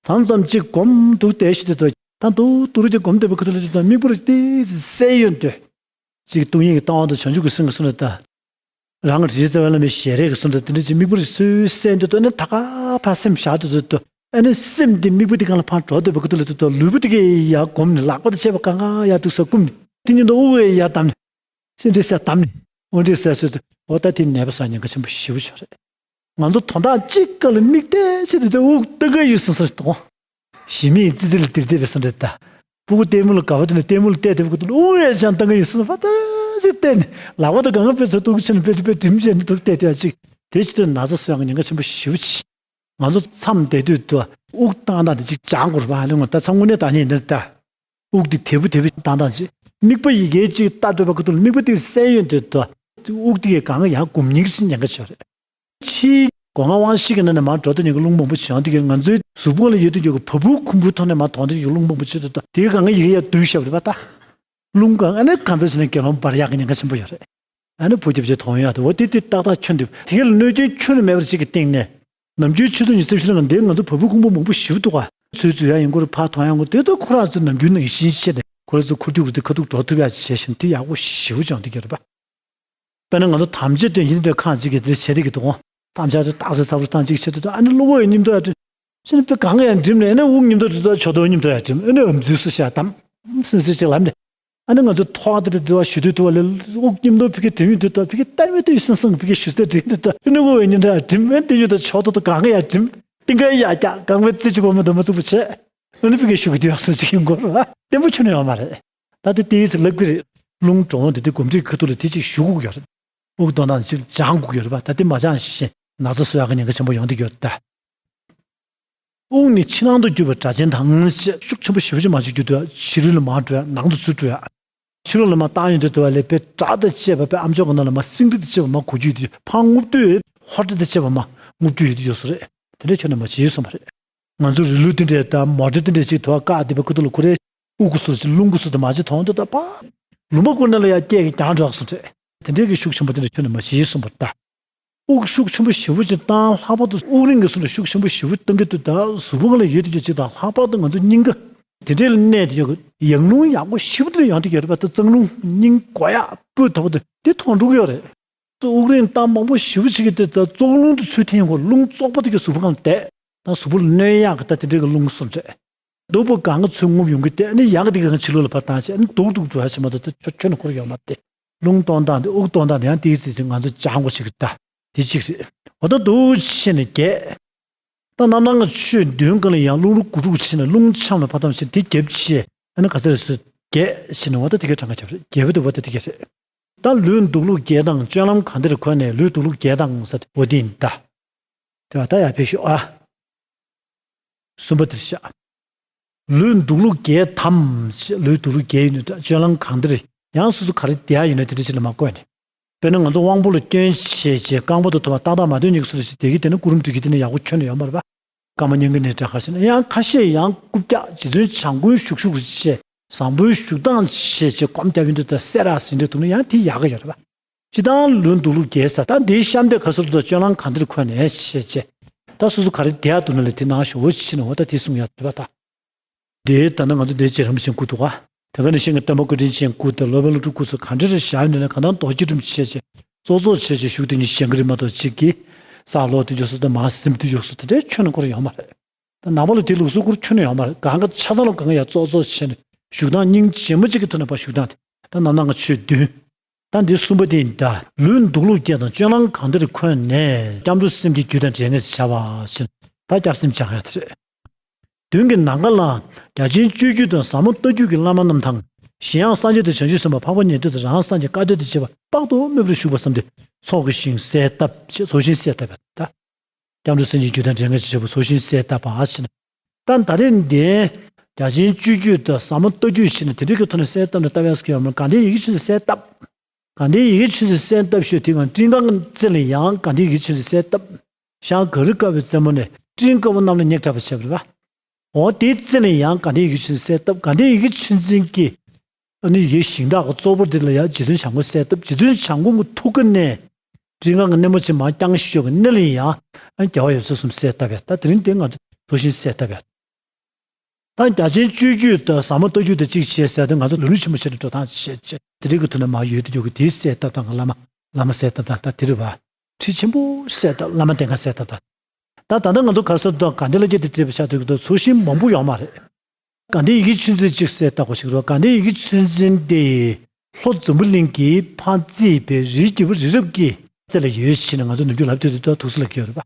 མཚམས་མཚམས་གཅིག་སྒོམ་འདུག་བསྡད་ཤི་དུས་ད་ད་འདུག་འདུག་རུ་གྱི་སྒོམ་བསྡད་པའི་ཁུ་ཐུ་ལ་དུས་ད་མིག་པོ་རུ་ཏི་སེ་ཡོན་ཏོ། གཅིག་སྟོང་ཉིད་ཀྱི་ལྟ་བ་དང་བྱང་ཆུབ་ཀྱི་སེམས་ཀྱི་སོ་ནས་ད། རང་རིག་རྩལ་བའི་བླ་མའི་ཞལ་རས་ཀྱི་སོ་ནས་དེ་འདྲ་གཅིག་མིག་པོ་རུ་སུས་སེ་ཡོན་ཏོ་ནས་ད་ག་ཕར་སེམས་བཞག་དུས་ད་ཨ་ནི་སེམས་དེ་མིག་པོ་དེ་གང་ལ་ཕར་འགྲོ་སྡོད་པའི་ཁུ་ཐུ་ལ་དུས་ད་ལུས་པོ་དེ་གས་ཡར་སྒོམ་ནས་ལག་པ་དང་བཅས་པ་གང་ག་ཡར་འདུག་ས་བསྐུམ་ནས་དེ་ཉིད་དུ་དབུགས་ཡར་བསྡམས་ནས། སེ་འདྲི་སེ་བསྡམས་ནས་འོ་འདྲི་སེ་སོ་སོ་འོ་ད་དེ་ནད་པ་སོགས་ཉེན་ཁ་ཆེན་པོ་ཞེ་པོ་ཅིག་རེད། ང་ཚོ་དོན་དག་གཅིག་སྒང་ལ་དམིགས་གཏད་བྱེད་དུས་དེ་དབུགས་གཏོང་གི་ཡོད་སོང་ས་རེད་དོ། ཞི་མིའི་ཙི་ཙི་ལ་དིར་དིར་བའི་སོ་འདྲ་ད། སྤུ་གུ་ལྟད་མོ་ལ་དགའ་བ་དེ་ནི་ལྟད་མོ་ལ་བལྟས་བསྡད་པའི་སྐུ་དུ་ལ་དབུགས་ཡར་བཅང་གཏོང་གི་ཡོད་སོང་ས་ཕར་ལྟ་ཅིག་བལྟས་ནས་ལག་པ་དང་གང་ག་ཕུད་ཚོ་སྟོང་ཆེན་དཔེ་དེ་དཔེ་འགྲིམ་བྱས་ནས་འདུག་བལྟས་བལྟས་ཅིག་དེ་ཕྱི་དུ་ན་ཚ་གསོ་ཡག་གི་ཉེན་ཁ་ཆེན་པོ་ཞེ་པོ་ཅིག་ང་ཚོ་མཚམས་བསྡད་དུས་དུ་དབུགས་བཏང་སྟངས་དེ་ཅིག་སྦྱང་དགོས་རེད་པ། ཨ་ནི་ང་ད་མཚམས་དངོས་གནས་ད་ནི་འདིར་ལྟ། དབུགས་དེ་དལ་བུ་དལ་བུ་བཏང་སྟངས་ཅིག་མིག་པ་ཡི་གེ་ཅིག་ལྟ་འདོད་པ་ཁུ་ཐུ་ལ་མིག་པ་དེ་སེ་ཡོན་ཏོ་དུ་དབུགས་དེ་གས་གང་ག་ཡར་སྒོམ་ཉིན་གྱི་ཉེན་ཁ་ཆེ་བ་རེད། ཕྱིའི་སྒོ་ང་དབང་ཤེས་ཀྱི་ནང་ནས་མར་འགྲོ་དུས་ཉིན་གྱི་རླུང་མང་པོ་བྱུང་དུས་ཀྱི་ང་ཚོའི་གཟུགས་པོ་ལ་ཡོད་དུས་ཀྱི་བ་སྤུའི་ཁུང་བུའི་ཐོག་ནས་མར་དོང་དུས་ཀྱི་རླུང་མང་པོ་བྱེད་དུས་དེ་གང་ག་ཡི་གེ་ཡར་བསྡུས་བཞག་པ་རེད་པ་ད། རླུང་གང་ཨ་ནི་གང་ཚ་བྱས་ནས་དགེ་སློང་འབར་ཡག་གི་ཉེན་ཁ་ཆེན་པོ་ཡོད་རེད། ཨ་ནི་བུ་རྒྱབ་ཆེ་དོང་ཡག་དེ་འོ་དེ་དེ་ཏག་ཏག་ཁྱོན་དེ་དེ་ག་ལ་གནོད་སྐྱོན་ཁྱོན་ནས་མེད་པར་ཅིག་གི་སྟེང་ནས། ནམ་རྒྱུན་ཆུ་ཚོད་ཉི་ཤུ་རྩ་བཞི་ལ་ང་འདིར་ང་ཚོ་བ་སྤུའི་ཁུང་བུ་མང་པོ་ཞིག་འདུག་ག་ཚུར་འཛུལ་ཡག་ཡིན་དགོས་རེད། ཕར་དོང་ཡག་ཡིན་དགོས་དེ་ད་ཁོ་རང་ཚོ་ནམ་རྒྱུན་ནང་བཞིན་བྱས་ནས་ཁོ་རང་ཚོ་འཁོར་རྒྱུག་རུ་དེ་ཁ་ཐུག་འགྲོ་ཐུབ་ཡག་བྱས་ཤིང་དེ་ཡག་པོ་ཞེ་པོ་ཅིག་འདུག་གི་རེད་པ། དཔེར་ན་ང་ཚོ་དམ་བཅའ་དོན་གྱི་འདི་འདྲ་ཁང་གཅིག་གི་འདིར་བྱེད་རིགས་ཀྱི་དོ་དགོང་དམ་བཅའ་དེ་རྟགས་གསལ་ཚ་པོ་བཏང་གཅིག་བྱེད་དུས་ཨ་ནི་གློ་བོ་ཡི་མཉམ་དུ་ཡ་དྲི་ཤེས་ན་དཔེ་གང་ག་ཡང་འགྲིམ་ནས་ཨ་ནི་དབུགས་མཉམ་དུ་དྲི་དོ་ཆོག་དོ་མཉམ་དུ་ཡ་འགྲིམ་ཨ་ནི་ཨམ་ཟུག་སུ་བྱ་དམ་སིན་སིན་ཅིག་ལབ་ནས་ཨ་ནི་ང་ཚོ་ཐོག་དེ་འདྲ་འདི་བ་ཞུ་དུས་དུ་བ་ལས་དབུགས་མཉམ་དུ་ཕི་གེ་འགྲིམ་ཡོད་དུས་དོ་ཕི་གེ་གཏར་མི་དུས་སིན་སིན་ཕི་གེ་ཞུ་སྟེ་འགྲིམ་དུས་དོ་ཨ་ནི་དབུགས་མཉམ་དུ་ཡ་འགྲིམ་ཨ་ནི་དེ་ཡོད་དོ་ཆོག་དོ་དོ་གང་ག་ཡ་འགྲིམ་ཏིང་ག་ཡ་རྒྱག་གང་བའི་རྩེ་གཅིག་གོ་མི་འདུག་མ་ཚུགས་པ་བྱས་ཨ་ནི་ཕི་གེ་ཞུ་གི་དུས་ཡག་སུ་ཅིག་ཡིན་དགོས་ར་བརྟན་པོ་ཁྱོན་ནས་ཡོད་མ་རེད། ད་དེ་ཏིས་ལབ་ཀྱི་རེད། རླུང་གྲང་བོ་འདི་དེ་གོམས་འདྲིས་ཁ་ཐུག་ལ་དེ་གཅིག་ཞུ་དགོས་ཀྱི་ཡོད་རེད། དབུགས་གཏོང་སྟངས་གཅིག་སྦྱང་དགོས་ཀྱི་ཡོད་རེད་པ། ད་དེ་མ་སྦྱངས་ཤིང་ན་ཚ་གསོ་ཡག་གི་ཉེན་ཁ་ཆེན་པོ་ཡོང་གི་ཡོད་ད། དབུགས་ནི་ཕྱི་ནང་དུ་རྒྱུ་བའི་སྒྲ་གཅན་དང་ཞེས་ཤུགས་ཆེན་པོ་ཞེ་པོ་ཅིག་མ་བྱེད་རྒྱུ་དུ་ཕྱི་རོལ་ལ་མར་འགྲོ་ཡག་ནང་དུ་ཚུར་འགྲོ་ཡག་ཕྱི་ལོགས་ལ་མར་བཏང་ཡོང་དུས་དུ་བ་ལས་དཔེ་སྒྲ་དང་བཅས་པ་དཔེ་ཨམ་ཅོག་གི་ནང་ལ་མར་སིང་རི་དང་བཅས་པ་མར་གོ་རྒྱུ་ཡོད་དུས་ཕར་རྔུབ་དུས་ཧོ་ཏི་དང་བཅས་པ་མར་རྔུབ་རྒྱུ་ཡོད་དུས་ཡོད་ས་རེད། དེ་འདྲ་ཁྱོན་ནས་མ་བྱེད་ཡོད་སོང་བ་རེད། ང་ཚོ་རི་ལུ་དེ་འདྲས་དང་མོ་ཊ་དེ་འདྲས་ཅིག་དུ་བ་བཀག་བསྡད་པའི་ཁུ་ཐུག་ལ་ཁོ་རེ་དབུགས་ཀྱི་སོར་ཅིག་རླུང་གི་སོར་དུ་མ་བྱེད་མཐོང་དུ་ད་པ། ལུང་པ་ཀུན་ནས་ལ་ཡ་སྐད་ཀྱི་རྒྱང་གྲགས་སུ་འཕྲད། དེ་འདྲས་ཀྱི་ཤུགས་ཆེན་པོ་དེ་འདྲ་ཁྱོན་ནས་མ་བྱེད་ཡོད་སོང་བ་རེད་ད། དབུགས་ཤུགས་ཆེན་པོ་ཞེ་པོ་ཅིག་བཏང་། ལྷག་པར་དུ་དབུགས་རིང་གི་སུ་ལ་ཤུགས་ཆེན་པོ་ཞེ་པོ་གཏོང་གི་འདུག་ད་གཟུགས་པོ་ལ་ཡོད་དུས་ཅིག་དང་། ལྷག་པར་དུ་ང་ཚོ་སྙིང་ག་དེ་འདྲའི་ལ་གནས་དེ་ཡོད། ཡང་རླུང་ཡག་པོ་ཞེ་པོ་དེ་ཡང་དེ་ཡོད་རེད་པ། ད་གཙང་རླུང་སྙིང་གོ་ཡག་སྤུས་དག་པོ་དེ་དེ་ཐོན་འགྲོ་གི་ཡོད་རེད། དབུགས་རིང་བཏང་མང་པོ་ཞེ་པོ་ཅིག་གིས་དེ་ད་བཙོག་རླུང་དེ་ཚུར་འཐེན་ཡོང་གི། རླུང་བཙོག་པ་དེ་གི་གཟུགས་པོ་སྒང་བསྡད། ད་གཟུགས་པོ་ལ་གནོད་ཡག་གི་ད་དེ་འདྲའི་གི་རླུང་སོང་རེད། སྡུག་པོ་གང་ག་ཚུར་རྔུབ་ཡོང་གི། དེ་ནི་ཡག་གི་དེ་གང་ཕྱི་ལོགས་ལ་ཕར་བཏང་བྱས་ནི་སྡུག་སྡུག་འགྲོ་ཡ་ཞིག་མ་གཏོགས་དེ་ཁྱོན་ནས་འཁོར་ཡོད་མ་རེད། དེ་རླུང་གཏོང་སྟངས་དེ། དབུགས་གཏོང་སྟངས་དེ་ཡང་དེའི་ཚེ་དེ་ང་ཚོ་སྦྱང་དགོས་ཤིག་གི། ད་དེ་གཅིག་རེད། འོ་ད་འདུག་བྱས་ནས་བརྒྱད། ད་རྣམ་སྣང་གི་ཆོས་བདུན་སྒང་ལ་ཡང་རླུང་རོ་དགུ་དྲུག་བྱས་ནས་རླུང་འཆམ་ལ་ཕར་བཏང་བྱས། དེ་བརྒྱབ་བྱས་ཨ་ནི་ག་ཚོད་རེད་ཟེར། བརྒྱད་བྱས་ནས་འོ་ད་དེ་གའི་གྲངས་ཀ་བརྒྱབ་རེད། བརྒྱད་པོ་དེ་འོ་ད་དེ་ག་རེད། ད་ལུས་འདུག་ལུགས་བརྒྱད་དང་སྤྱོད་ལམ་གང་འདིར་འཁོད་ནས། ལུས་འདུག་ལུགས་བརྒྱད་དང་ཟེར་འོ་དེ་ཡིན་ད། དེ་བ་ད་ཡར་ཕེབས་ཤོག་ཨ། གསུམ་པ་དེར་བཞག་ལུས་འདུག་ལུགས་བརྒྱད་དམ། ལུས་འདུག་ལུགས་བརྒྱད་ཡིན་ན་འདྲ། སྤྱོད་ལམ་གང་འདིར། ཡང་སོ་སོ་ག་རེ་བསྡད་ཡོད་ན་དེ་འདྲ་ཅིག་ལ་མར་བཀོད་ནས། དཔེར་ན་ང་ཚོ་དབང་པོ་ལ་སྐྱོན་བྱས་བྱས། རྐང་པ་དང་ཐོ་བ་ཏག་ཏག་མ་ཐོན་ཉིག་སུ་རེ་ཞིག་བསྡད་ཀྱི། དེ་ནི་སྐུ་རུམ་སྒྲིག་གི། དེ་ནི་ཡག་པོ་ཁྱོན་ནས་ཡོད་མ་རེད་པ། སྐར་མ་ཉིན་གྱི་ནས་འདྲ་ག་ཞིག་ན། ཡང་ཁ་ཤས་ཡང་རྐུབ་བཀྱག་རྗེ་བཙུན་བྱམས་མགོན་བཞུགས་བཞུགས་རེ་བྱས། བཟང་པོའི་བཞུགས་སྟངས་བྱས་བྱས་སྒོམ་རྒྱབ་ཡོང་དུས་ད་སེ་ར་ཟིན་འདྲ་འདུག་ན་ཡང་དེ་ཡག་གི་ཡོད་རེད་པ། སྤྱིར་བཏང་ལུས་འདུག་ལུགས་བརྒྱད་ཟེར། ད་འདིའི་གཤམ་དེ་ག་ཟེར་འདུག་སྤྱོད་ལམ་གང་འདིར་འཁོད་ནས་བྱས་བྱས། ད་སོ་སོ་ག་རེ་བསྡད་འདུག་ན་ལ་དེ་ནང་ཞོག་བྱས་ནས་འོ་ད་དེ་གསུང་ཡ་འདུག་པ་ད། དེ་ད་ནི་ང་ཚོ་འདིའི་རྗེ་རིན་པོ་ཆེའི་སྐུ་འདུག་ག་དེ་ག་ནས་ཤེས་ཀྱི། སྟོན་པ་སྐུ་ཕྲེང་ཅན་སྐུ་དང་སློབ་དཔོན་སློབ་ཕྲུག་སྐུ་ཚོ་ག་འདྲ་རེ་བཞག་ཡོད་ན་གང་ལྟར་རྡོ་རྗེ་སྒྲུབ་བྱས་བྱས་བཙོག་བཙོག་བྱས་བྱས་བཞུགས་དེ་ཉིད་བཞེངས་ཀྱི་རེད་མ་གཏོགས། གཅིག་གིས་ས་ལོག་དེ་འཇོག་སོ་དང་མར་ཟིན་དེ་འཇོག་སོ་དེ་འདྲའི་ཁྱོན་ནས་འཁོར་ཡོད་མ་རེད། ད་ནང་པ་ལ་དེ་ལུགས་སྲོལ་སྐོར་ཁྱོན་ནས་ཡོད་མ་རེད། གང་ག་ཆ་ཚང་ལ་གང་ག་ཡ་བཙོག་བཙོག་བྱས་ནས་བཞུགས་སྟངས། སྙིང་རྗེ་མོ་གཅིག་གི་ཐོག་ནས་ཕར་བཞུགས་སྟངས་དེ། ད་རྣམ་སྣང་གི་ཆོས་བདུན། ད་འདི་གསུམ་པ་དེ་ཡིན་ད། ལུས་འདུག་ལུགས་བརྒྱད་དང་སྤྱོད་ལམ་གང་འདིར་འཁོད་ནས། སྐྱབས་འགྲོ་སེམས་བསྐྱེད་རྒྱུད་དང་འབྲེལ་ངེས་སུ་བྱ་བ་ཞེས། ད་སྐྱབས་སེམས་སྦྱང་ཡ་དེ་རེད། མདུན་གྱི་ནམ་མཁའ་ལ་རྒྱ་ཆེན་སྤྱོད་བརྒྱུད་དང་ཟབ་མོ་ལྟ་བརྒྱུད་ཀྱི་བླ་མ་རྣམས་དང་། གཞན་ཡང་སངས་རྒྱས་དང་བྱང་ཆུབ་སེམས་དཔའ། འཕགས་པ་ཉན་ཐོས་དང་རང་སངས་རྒྱས་བཀའ་བསྟན་དང་བཅས་པ་དཔག་ཏུ་མེད་པར་བཞུགས་པ་བསམས་ཏེ་ཚོགས་ཀྱི་ཞིང་གསལ་བཏབ་ཅེས། ཚོགས་ཞིང་གསལ་བཏབ་པ་ད། སྐྱབས་འགྲོ་སེམས་བསྐྱེད་རྒྱུད་དང་འབྲེལ་ངེས་སུ་བྱ་བ་ཚོགས་ཞིང་གསལ་བཏབ་པ་ཞེས་ན། ད་ད་རེས་འདི་རྒྱ་ཆེན་སྤྱོད་བརྒྱུད་དང་ཟབ་མོ་ལྟ་བརྒྱུད་ཞེས་ནས་དེ་འདྲའི་གི་ཐོག་ནས་གསལ་བཏབ་ནས་ལྟ་བའི་སྐབས་ཡོད་མ་རེད། དགའ་ལྡན་ཡི་གེ་ཆོས་ཚན་གསལ་བཏབ། དགའ་ལྡན་ཡི་གེ་ཆོས་ཚན་གསལ་བཏབ་ཞུས་དེ་སྒང་སྤྲིན་དཀར་རྩེ་ལ་ཡང་དགའ་ལྡན་ཡི་གེ་ཆོས་ཚན་གསལ་བཏབ། ཞང་ག་རུ་དཀར་པོའི་རྩེ་མོ་ནས་སྤྲིན་དཀར་པོ་རྣམས་ལ་སྙེག་དྲགས་པ་བྱས་པ་རེད་པ། འོ་དེའི་རྩེ་ལ་ཡང་དགའ་ལྡན་ཡི་གེ་ཆོས་ཚན་གསལ་བཏབ། དགའ་ལྡན་ཡི་གེ་ཆོས་ཚན་གྱི་ཨ་ནི་ཡི་གེ་ཞིང་དག་གི་གཙོ་བོར་དེ་ལ་ཡང་རྗེ་བཙུན་བྱམས་མགོན་གསལ་བཏབ། རྗེ་བཙུན་བྱམས་མགོན་གྱི་ཐུགས་ཀ་ནས་སྤྲིན་དཀར་གྱི་སྣེ་མོ་ཆེ་མར་བརྐྱང་ཤོག་གི་སྣེ་ལ་ཡང་ཨ་རྒྱལ་བ་ཡབ་སྲས་གསུམ་གསལ་བཏབ་པས། ད་དེ་རིང་དེ་ང་ཚོ་ཚོགས་ཞིང་གསལ་བཏབ་པས། ད་རྒྱ་ཆེན་སྤྱོད་བརྒྱུད་དང་ཟབ་མོ་ལྟ་བརྒྱུད་དང་གཅིག་བྱས་ཟེར་ཏེ་ང་ཚོ་ལམ་རིམ་ཆེན་པོ་བྱས་ནས་འགྲོ་སྟངས་བྱས་བྱས་དེ་རིགས་ཀྱི་ཐོག་ནས་མར་ཡོད་དུ་འཇུག་གི། དེའི་གསལ་བཏབ་སྟངས་ཀྱི་བླ་མ་བླ་མ་གསལ་བཏབ་སྟངས་ད་དེ་རེད་པ། ཁྲིད་ཆེན་པོ་གསལ་བཏབ། བླ་མ་བསྟེན་ཁ་གསལ་བཏབ་སྟངས། ད་ད་ལྟ་ང་ཚོ་ག་རེ་ཟེར་འདུག་དགའ་ལྡན་ལྷ་བརྒྱ་དེ་བྲིས་པ་ཆགས་འདུག་གི་འདུག་ཚོགས་ཞིང་མང་པོ་ཡོད་མ་རེད། དགའ་ལྡན་ཡི་གེ་ཆོས་ཚན་གཅིག་གསལ་བཏབ་དགོས་ཤིག་རེད་པ། དགའ་ལྡན་ཡི་གེ་ཆོས་ཚན་དེ་ལྷོ་འཛམ་བུ་གླིང་གི་ཕར་རྩིས་པའི་རིའི་རྒྱལ་པོ་རི་རབ་ཀྱི་རྩེ་ལ་ཡོད་ཅེས་ནས་ང་ཚོ་ནམ་རྒྱུན་ལབ་དུས་དུས་ད་ཐུགས་སུ་ལ་སྐྱེ་ཡོད་རེད་པ།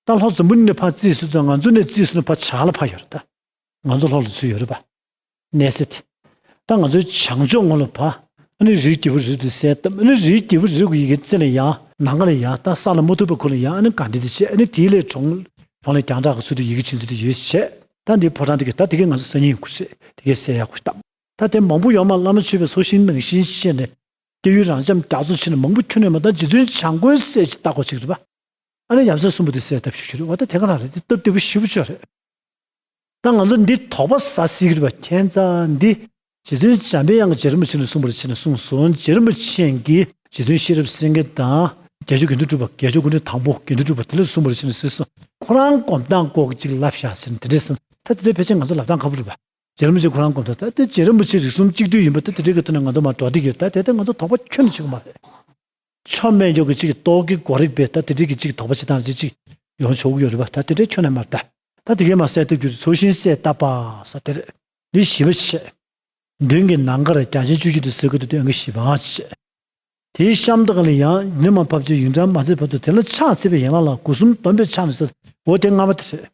ད་ལྷོ་འཛམ་བུ་གླིང་ནས་ཕར་རྩིས་སུ་ད་ང་ཚོ་ནས་རྩིས་སུ་ནས་ཕར་བྱང་ལ་ཕར་ཡོད་རེད་ད། ང་ཚོ་ལྷོ་ལ་ཚུར་ཡོད་རེད་པ། གནས་ཚད་དེ། ད་ང་ཚོའི་བྱང་ཕྱོགས་ངོས་ལ་ཕར་ཨ་ནི་རིའི་རྒྱལ་པོ་རི་རབ་དེ་གསལ་བཏབ། ཨ་ནི་རིའི་རྒྱལ་པོ་རི་རབ་ཀྱི་ཡི་གེ་རྩེ་ལ་ཡང་ནམ་མཁའ་ལ་ཡང་ད་ས་ལ་མ་ཐུག་པའི་ཁུལ་ལ་ཡང་ཨ་ནི་དགའ་ལྡན་དེ་བྱས། ཨ་ནི་དེའི་ལས་གྲོང་གྲོང་ལས་རྒྱང་གྲགས་ཀྱི་ཚུལ་དུ་ཡི་གེ་ཆོས་ཚན་དེ་ཡོད་བྱས། ད་འདིའི་ཕོ་བྲང་དེ་གའི་ད་དེ་གའི་ང་ཚོ་སང་ཉིན་ཡོང་གི་རེད། དེ་གའི་གསལ་ཡག་པོ་ཞིག་བཏབ། ད་དེ་མང་པོ་ཡོད་མ། བླ་མ་མཆོད་པའི་ཚོགས་ཞིང་ནང་བཞིན་བྱས་ནས་སྐྱེ་ཡུལ་རང་འཇམ་རྒྱ་མཚོ་ཆེ་ནས་མང་པོ་ཁྱོན་ནས་མ། ད་རྗེ་བཙུན་བྱམས་མགོན་གསལ་ཅིག་བཏབ་དགོས་ཅིག་རེད་པ། ཨ་ནི་ཡབ་སྲས་གསུམ་པོ་དེ་གསལ་བཏབ་ཞུ་རྒྱུ་རེད་པ། ད་དེ་ག་རང་རེད། དེ་སྟབས་བདེ་པོ་ཞེ་པོ་ཅིག་རེད། ད་ང་ཚོ་འདི་དོགས་པ་ཟ་སྲིད་ཀྱི་རེད་པ། ཁྱད་མཚར་འདི་རྗེ་བཙུན་འཇམ་པའི་དབྱངས་ཀྱིས་རྗེ་རིན་པོ་ཆེ་ལ་གསུངས་པ་རེད་ཅེས་ནས་གསུངས་སོང་། རྗེ་རིན་པོ་ཆེ་གིས་རྗེ་བཙུན་ཤེས་རབ་སེང་གེ་དང་། དགེ་སྦྱོར་དགེ་འདུན་གྲུབ་པ། དགེ་སྦྱོར་སྐུ་ཕྲེང་དང་པོ་དགེ་འདུན་གྲུབ་པ་དེ་ལ་གསུངས་པ་རེད་ཅེས་ནས་གསུངས་སོང་། ཁོ་རང་སྒོམ་སྟངས་སྐོར་གྱི་ཅིག་ལབ་བཞག་ཟེར་ནས་དེ་འདྲས་གསུངས། ད་དེ་འདྲས་ཕལ་ཆེར་ང་ཚོ་ལབ་སྟངས་ཁག་པོ་རེད་པ། རྗེ་རིན་པོ་ཆེ་ཁོ་རང་སྒོམ་སྟངས་ད་དེ་རྗེ་རིན་པོ་ཆེ་རིགས་གསུམ་གཅིག་བསྡུས་ཡིན་པ་ད་དེ་འདྲས་ཀྱི་ཐོག་ནས་ང་ཚོ་མར་འགྲོ་བསྡད་ཀྱི་ཡོད། ད་དེ་ལྟར་ང་ཚོ་དོགས་པ་ཁྱོན་ནས་བྱེད་ཀྱི་མ་རེད། མཆོག་དམན་མཆོག་གི་ཅིག་རྟོག་གེ་གོ་རིག་པས་ད་དེ་འདྲས་ཀྱི་ཅིག་དོགས་པ་བྱེད་སྟངས་ཅིག་ཅིག་ཡོང་ཆོག་གི་ཡོད་རེད་པ། ད་དེ་འདྲས་ཁྱོན་ནས་མ་རེད། ད་ད་དེ་གའི་མར་གསལ་བཏབ་རྒྱུ་རེད། ཚོགས་ཞིང་གསལ་བཏབ་པ་ཟེར་དེ་རེད། འདི་བཞི་པ་བྱས། མདུན་གྱི་ནམ་མཁར་རྒྱ་ཆེན་སྤྱོད་བརྒྱུད་དུ་གསལ་ཁ་ཏུ་སྟོན་གྱི་བཞི་པའང་བྱས། དེའི་གཤམ་དག་ལ་ཡང་ཉི་མ་ཕབ་ཅིང་ཡུན་གྲངས་མ་ཚད་བར་དུ་དེ་ལ་ཕྱག་འཚལ་བའི་ཡན་ལག་ལ་སྒོ་གསུམ་སྡོམ་པས་ཕྱག་ནས་ཟེར། འོ་དེ་ལྔ་པ་དེ་རེད།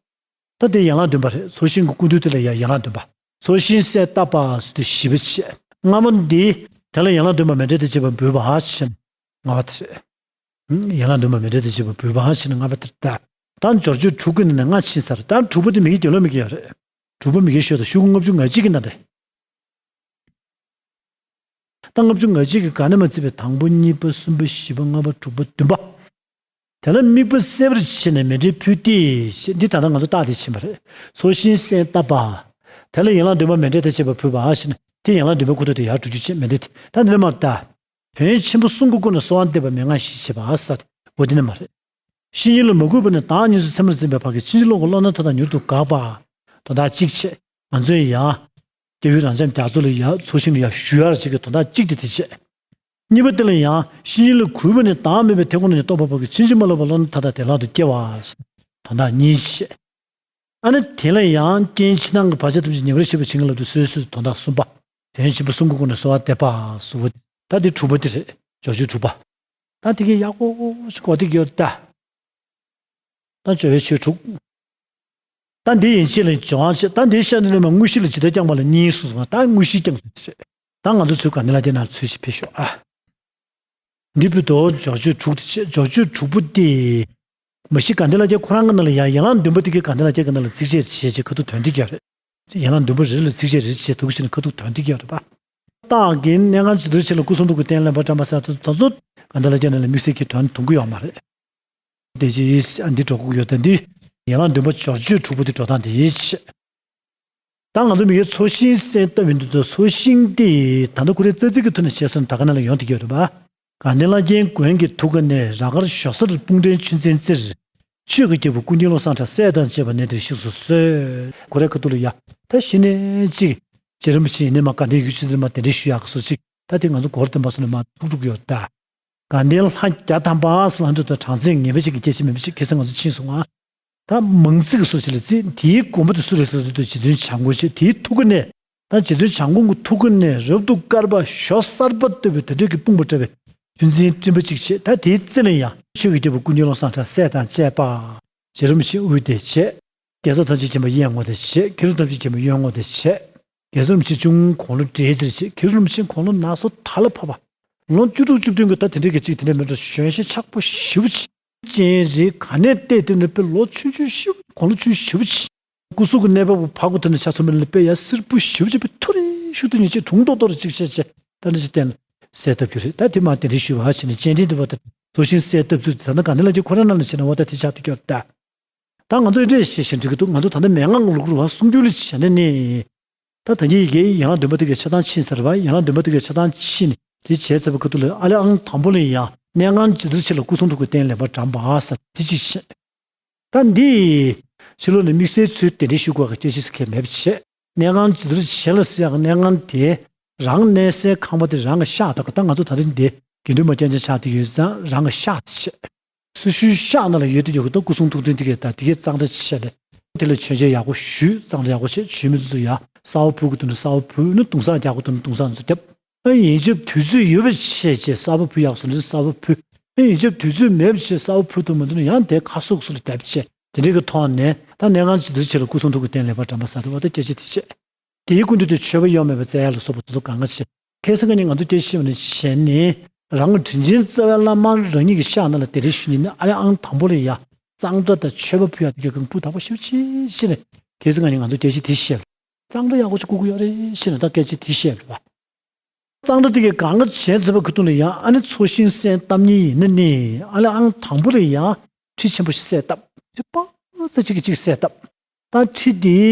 ད་དེ་ཡན་ལག་བདུན་པ་རེད། ཚོགས་ཞིང་གི་སྐུ་མདུན་དེ་ལ་ཡང་ཡན་ལག་བདུན་པ། ཚོགས་ཞིང་གསལ་བཏབ་པ་ཟེར་དུས་བཞི་པ་བྱས། ལྔ་པ་འདི་དེ་ལ་ཡན་ལག་བདུན་པ་མཎྜལ་དང་བཅས་པ་འབུལ་བ་ཞེས་ལྔ་པ་དེ་རེད། ཡན་ལག་བདུན་པ་མཎྜལ་དང་བཅས་པ་འབུལ་བ་ཞེས་ལྔ་པ་དེ་རེད། ད་སྦྱོར་ཆོས་དྲུག་གི་ནང་ནས་ལྔ་ཕྱིན་ཚར། ད་དྲུག་པ་དེ་མི་དགེ་སྒྱུ་ལུས་མི་དགེ་ཡོད་རེད། དྲུག་པ་མི་དགེ་ཤོས་དང་ཤོག་གུ་ལྔ་བཅུ་ང་གཅིག་གི་ནང་དེ། ད་ལྔ་བཅུ་ང་གཅིག་གི་ག་ནས་མ་བརྩིས་པའི་དང་པོ་གཉིས་པ་གསུམ་པ་བཞི་པ་ལྔ་པ་དྲུག་པ་བདུན་པ། དེ་ལ་དམིགས་པ་གསལ་བར་བྱས་ནས་མཎྜལ་ཕུལ་ཏེ་ཞེས་འདི་ད་ལྟ་ང་ཚོ་རྟགས་དེ་ཕྱིན་པ་རེད། ཚོགས་ཞིང་གསལ་བཏབ་པ། དེ་ལ་ཡན་ལག་བདུན་པ་མཎྜལ་དང་བཅས་པ་ཕུལ་བ་ཞེས་ནས་དེ་ཡན་ལག་བདུན་པའི་སྐུ་ཐོག་ཏུ་ཡར་སྒྲུབ་རྒྱུ་བྱས། མཎྜལ་དེ་ད་འདི་ལ་མར་ལྟ། དོན་ཆེན་པོ་གསུམ་གྱི་སྒོ་ནས་གསོལ་བ་འདེབས་པ་མན་ངག་བཞི་བྱེད་པ་ཟེར་འོ་འདི་ནི་མ་རེད། བཤེས་གཉེན་ལ་མ་གུས་པ་ནས་བདག་གཉིས་སུ་ཚད་མར་འཛིན་པའི་བར་གྱི་ཕྱིན་ཅི་ལོག་གི་བློ་སྣ་མཐའ་དག་མྱུར་དུ་འགག་པ། དོན་དག་གཅིག་བྱས། ང་ཚོས་ཡང་། སྐྱབས་ཡུལ་རབ་འབྱམས་རྒྱ་མཚོ་ལ་ཡང་ཚོགས་ཞིང་ལ་ཡང་ཞུ་ཡག་ཅིག་གི་དོན་དག་གཅིག་དེ་དེ་བྱས། གཉིས་པ་དེ་ལ་ཡང་བཤེས་གཉེན་ལ་གུས་པ་ནས་བདག་མེད་པའི་མཐའི་ཁོངས་ནས་རྟོགས་པ་བར་གྱི་ཕྱིན་ཅི་མ་ལོག་པའི་བློ་སྣ་མཐའ་དག་དེ་ལག་ཏུ་སྐྱེ་བ། དོན་དག་གཉིས་བྱས། ཨ་ནི་དེ་ལ་ཡང་རྐྱེན་ཕྱི་ནང་གི་བར་ཆད་ཐམས་ཅད་ཉེ་བར་ཞི་བར་བྱེད་མཁན་ལ་དུ་སོ་སོའི་དོན་དག་གསུམ་པ། དོན་ཆེན་པོ་གསུམ་གྱི་སྒོ་ནས་གསོལ་བ་འདེབས་པ་གསུམ་པོ། ད་དེ་དྲུག་པ་དེ་རེད། སྦྱོར་བཅོས་དྲུག་པ། ད་དེ་གའི་ཡག་པོ་ཞིག་གོ་བདེ་གི་ཡོད་ད། ད་སྦྱོར་བའི་ཆོས་དྲུག་ད་འདི་ཡན་ཆད་ལ་སྦྱོང་བ་བྱེད། ད་འདི་ཤ་ནི་ལས་མ་དངོས་གཞི་ལ་ཇི་ལྟར་བསྐྱངས་པ་ལ་གཉིས་སུ་སོང་བ། ད་དངོས་གཞི་བསྐྱངས་ཟེར་དེ་རེད། ད་ང་ཚོ་ཚུར་དགའ་ལྡན་ལྷ་བརྒྱ་ནང་ཚུར་ཞིག་ཕེབས་ཤོག་ཨ། འདི་བུ་དོ་སྦྱོར་བཅོས་དྲུག་དེ་བྱས། སྦྱོར་བཅོས་དྲུག་པོ་དེ། མ་གཞི་དགའ་ལྡན་ལྷ་བརྒྱ་ཁོ་རང་གི་ནང་ལ་ཡང་ཡན་ལག་བདུན་པ་དེ་གའི་དགའ་ལྡན་ལྷ་བརྒྱ་གི་ནང་ལ་ཚིགས་བཅད་བྱས་བྱས་ཁ་ཐུག་དོན་དེ་ག་རེད། ཡན་ལག་བདུན་པོ་རེ་རེ་ལ་ཚིགས་བཅད་རེ་རེ་བྱས་ཐུག་བྱས་ནས་ཁ་ཐུག་དོན་དེ་ག་རེད་པ། རྟགས་ཀྱི་གནད་ཀྱང་ཇི་ལྟར་ཕྱིན་ལ་སྐུ་གསུང་ཐུགས་ཀྱི་རྟེན་ལེན་པར་བགྲངས་པ་ཟེར་དུས་ད་ཚོ་དགའ་ལྡན་ལྷ་བརྒྱ་ནང་ལ་དམིགས་བསལ་གྱི་དོན་དུང་གི་ཡོད་མ་རེད། དེ་ཅི་ཡིས་ཨ་འདི་འགྲོ་དགོས་ཡོད་ད་འདི། ཡན་ལག་བདུན་པ་སྦྱོར་བཅོས་དྲུག་པོ་དེ་འགྲོ་སྟངས་དེ་ཡིས། ད་ང་ཚོ་མི་ཡུལ་ཚོགས་ཞིང་གསལ་བཏབ་ཡིན་དུས་ཚོགས་ཞིང་དེ་ད་ལྟ་ཁོ་རའི་རྩ་ཚིག་གི་ཐོག་ནས་བྱས་སོང་ད་ག་ན་ལ་ཡོང་དེ་ག་རེད་པ། དགའ་ལྡན་ལྷ་བརྒྱའི་མགོན་གྱི་ཐུགས་ཀ་ནས་རང་གར་ཞོ་གསར་སྤུངས་འདྲའི་ཆུ་འཛིན་བཙིར། ཆོས་ཀྱི་རྒྱལ་པོ་ཀུན་མཁྱེན་བློ་བཟང་གྲགས་སྲས་དང་བཅས་པ་གནས་འདིར་གཤེགས་སུ་གསོལ། ཁོ་རའི་ཁ་ཐུག་ལ་ཡ། ད་གཞི་ནས་གཅིག་རྗེ་རིན་པོ་ཆེ་ཡིན་ནས་མ་དགའ་ལྡན་ཡུལ་ཆུ་འཛིན་མ་གདན་འདྲེན་ཞུ་ཡག་གི་སོ་གཅིག་ད་དེ་ང་ཚོ་གོ་བར་བསྟན་པ་སོགས་ནས་མ་ཐུག་ཐུག་ཡོད་ད། དགའ་ལྡན་ལྷ་བརྒྱ་ཐམ་པ་སོགས་ལྷ་འདྲེ་དང་གྲངས་ཚད་ངེས་པ་ཅིག་གི་སྐད་ཆ་མེད་པ་ཅིག་ཁ་སང་ང་ཚོ་ཕྱིན་སོང་ང་། ད་མང་ཚིག་གི་སོ་ཅིག་ལ་བརྩི། དེའི་དགོངས་པ་དེ་སུ་རེད་ཟེར་དུས་རྗེ་བཙུན་བྱམས་མགོན་ཆེ་དེའི་ཐུགས་ཀ་ནས། ད་རྗེ་བཙུན་བྱམས་མགོན་གྱི་ཐུགས་ཀ་ནས་རབ་ཏུ་དཀར་བ་ཞོ་གསར་པ་བཏབ་པའི་དེ་འདྲ་གི་སྤུངས་པ་འདྲ་བའི་ཆུ་འཛིན་སྤྲིན་པ་གཅིག་བྱས། ད་དེའི་རྩེ་ལ་ཡང་ཆོས་ཀྱི་རྒྱལ་པོ་ཀུན་མཁྱེན་བློ་བཟང་གྲགས་སྲས་དང་བཅས་པ། རྗེ་རིན་པོ་ཆེ་དབུས་དེ་བྱས། རྒྱལ་ཚབ་ཐམས་ཅད་མཁྱེན་པ་གཡས་ངོ་དེ་བྱས། མཁས་གྲུབ་ཐམས་ཅད་མཁྱེན་པ་གཡོན་ངོ་དེ་བྱས། རྒྱལ་ཚབ་རིན་པོ་ཆེ་གཅུང་དགུང་ལོ་བགྲེས་ཚེ་བྱས། མཁས་གྲུབ་རིན་པོ་ཆེ་དགུང་ལོ་ན་སོ་ད་ལ་བབས་པ། ལོ་བཅུ་དྲུག་བཅུ་བདུན་གྱི་ད་དེ་འདྲའི་གི་གཅིག་དེ་འདྲ་མི་འདྲ་གཞོན་ཤེས་ཆགས་པོ་ཞེ་པོ་ཅིག་ཅན་རེད། ག་ནས་བལྟས་དུས་ནས་དཔེ་ལོ་ཆུང་ཆུང་ཞེ་པོ་དགུང་ལོ་ཆུང་ཞེ་པོ་ཅིག་སྐུ་གཟུགས་ཀྱི་གནས་བབ་ཕར་གོ་དེ་ནས་ཆ་མཚོན་པ་ལ་དཔེ་ཡ་སེར་པོ་ཞེ་པོ་ཅིག་དཔེ་ཐུ་རེ་ཤུགས་དེ་ཉིད་ཅིག་གྲུང་ཏོག་ཏོ་རེ་ཅིག་བྱས་བྱས་ད་ནི་ཅིག་བསྟན་གསལ་བཏབ་རྒྱུ་རེད། ད་དེ་མ་དེ་འདྲའི་ཞུ་བ་བྱས་ནས་སྤྱན་འདྲེན་དུ་བ་ད་ཐུགས་ཤིང་གསལ་བཏབ་ཚུལ་དེ་ད་ནི་ག་འདི་ལ་ཅིག་ཁོ་རང་རྣམས་ལ་བྱས་ན་འོ་ད་དེ་ཆགས་དུ་སྐྱོར་ད། ད་ང་ཚོ་འདྲ་ཞེས་བཤད་འགྲིག་གི་འདུག་ང་ཚོ་ད་ལྟ་མན་ངག་ལུགས་རུ་བ་གསུང་རྒྱུ་ལ་བྱས་ན་ནི། ད་ད་གིན་ཡི་གེ་ཡན་ལག་བདུན་པ་དེ་གའི་ཆ་ཚང་ཕྱིན་ཚར་བ། ཡན་ལག་བདུན་པ་དེ་གའི་ཆ་ཚང་ཕྱིན་ནས་དེ་བྱས་ཚར་བའི་ཁ་ཐུག་ལ་ཨ་ལས་ཨང་དང་པོ་ལ་ཡང་གནད་ཀྱང་ཇི་ལྟར་ཕྱིན་ལ་སྐུ་གསུང་ཐུགས་ཀྱི་རྟེན་ལེན་པར་བགྲངས་པ་ཟེར་དེ་གཅིག་བྱས། ད་འདི་ཕྱི་ལོགས་ནས་དམིགས་བསལ་ཚུལ་དེ་འདྲའི་ཞུ་དགོས་ཀྱི་སྐད་ཆ་ཟེར་མཁན་མེད་པ་བྱས། གནད་ཀྱང་ཇི་ལྟར་ཕྱིན་ལ་ཟེར་ཡག་གནད་ཀྱང་དེ་རང་གནས་སའི་ཁང་པ་དེ་རང་གི་ཤག་དག་ད་ང་ཚོ་ད་ལྟ་འདི་དགེ་འདུན་མ་རྐྱང་རྐྱང་ཆགས་བསྡད་ཡོད་ཙང་རང་གི་ཤག་དེ་བྱས། སོ་སོའི་ཤག་ནང་ལ་ཡོད་དུ་ཡོད་ཀྱི་འདུག་སྐུ་གསུང་ཐུགས་རྟེན་དེ་གས་ད་དེ་གས་གཙང་སྦྲ་བྱས་ནས་དེ་ལ་མཆོད་མཇལ་ཡག་པོ་ཞུས། གཙང་སྦྲ་ཡག་པོ་བྱས། མཆོད་མེ་ཚོ་ཡ་གསར་པ་ཕུལ་དགོས་འདུག་ན་གསར་པ་ཕུལ། ན་དུང་སང་རྒྱག་དགོས་འདུག་ན་དུང་སང་ཚོ་བརྒྱབ། ཨ་ཡིན་རྒྱབ་དུས་ཚོད་ཡོད་པ་བྱས་བྱས་གསར་པ་ཕུལ་ཡག་སོ་ན་གསར་པ་ཕུལ། ཨ་ཡིན་རྒྱབ་དུས་ཚོད་མེད་པ་བྱས་གསར་པ་ཕུལ་ཐུབ་མ་ཐུབ་ན་ཡང་དེ་ཁ་གསོ་གསོ་ལ་བརྒྱབ་བྱས་དེ་འདྲའི་གི་ཐོག་ནས་ད་གནད་ཀྱང་ཇི་ལྟར་ཕྱིན་ལ་སྐུ་གསུང་ཐུགས་ཀྱི་རྟེན་ལེན་པར་བགྲངས་པ་ཟེར་དུས་བ་ད་སྐད་ཆ་དེ་བཤད། དེའི་སྐུ་མདུན་དུ་མཆོད་པ་གཡོ་མེད་པ་སྩལ་ཡག་ལ་སོགས་པ་དེ་ཚོ་གང་ག་བྱས། ཁ་སང་ཁ་ཉིན་ང་ཚོ་སྐད་ཆ་བཤད་པ་ནི་བྱས་ནས་རང་གི་དྲིན་ཅན་རྩ་བའི་བླ་མ་རང་ཉིད་ཀྱི་ཤག་ནང་ལ་དེ་རིང་ཞུ་ཉིན་ནི་ཨ་ལས་ཨང་དང་པོ་ལ་ཡ་གཙང་སྦྲ་དང་མཆོད་པ་ཕུལ་ཡག་དེ་གའི་གང་སྤུ་དག་པོ་ཞེ་པོ་ཅིག་བྱས་ནས་ཁ་སང་ཁ་ཉིན་ང་ཚོ་སྐད་ཆ་དེ་བཤད། གཙང་སྦྲ་ཡག་པོ་ཅིག་བསྐུར་གི་ཡོད་རེད་བཤད་ནས་ད་སྐད་ཆ་དེ་བཤད་པ་རེད་པ། གཙང་སྦྲ་དེ་གའི་གང་ག་བྱས་ཚར་བའི་ཁ་ཐུག་ལ་ཡང་ཨ་ནི་ཚོགས་ཞིང་གསན་བཏབ་ཉིན་ཡིན་ན་ནི་ཨ་ལས་ཨང་དང་པོ་ལ་ཡང་ཁྲིད་ཆེན་པོ་ཞིག་གསལ་བཏབ། ཁྲིད་པ་ཙ་གཅིག་གིས་གཅིག་གསལ་བཏབ། ད་ཁྲིད་དེའི་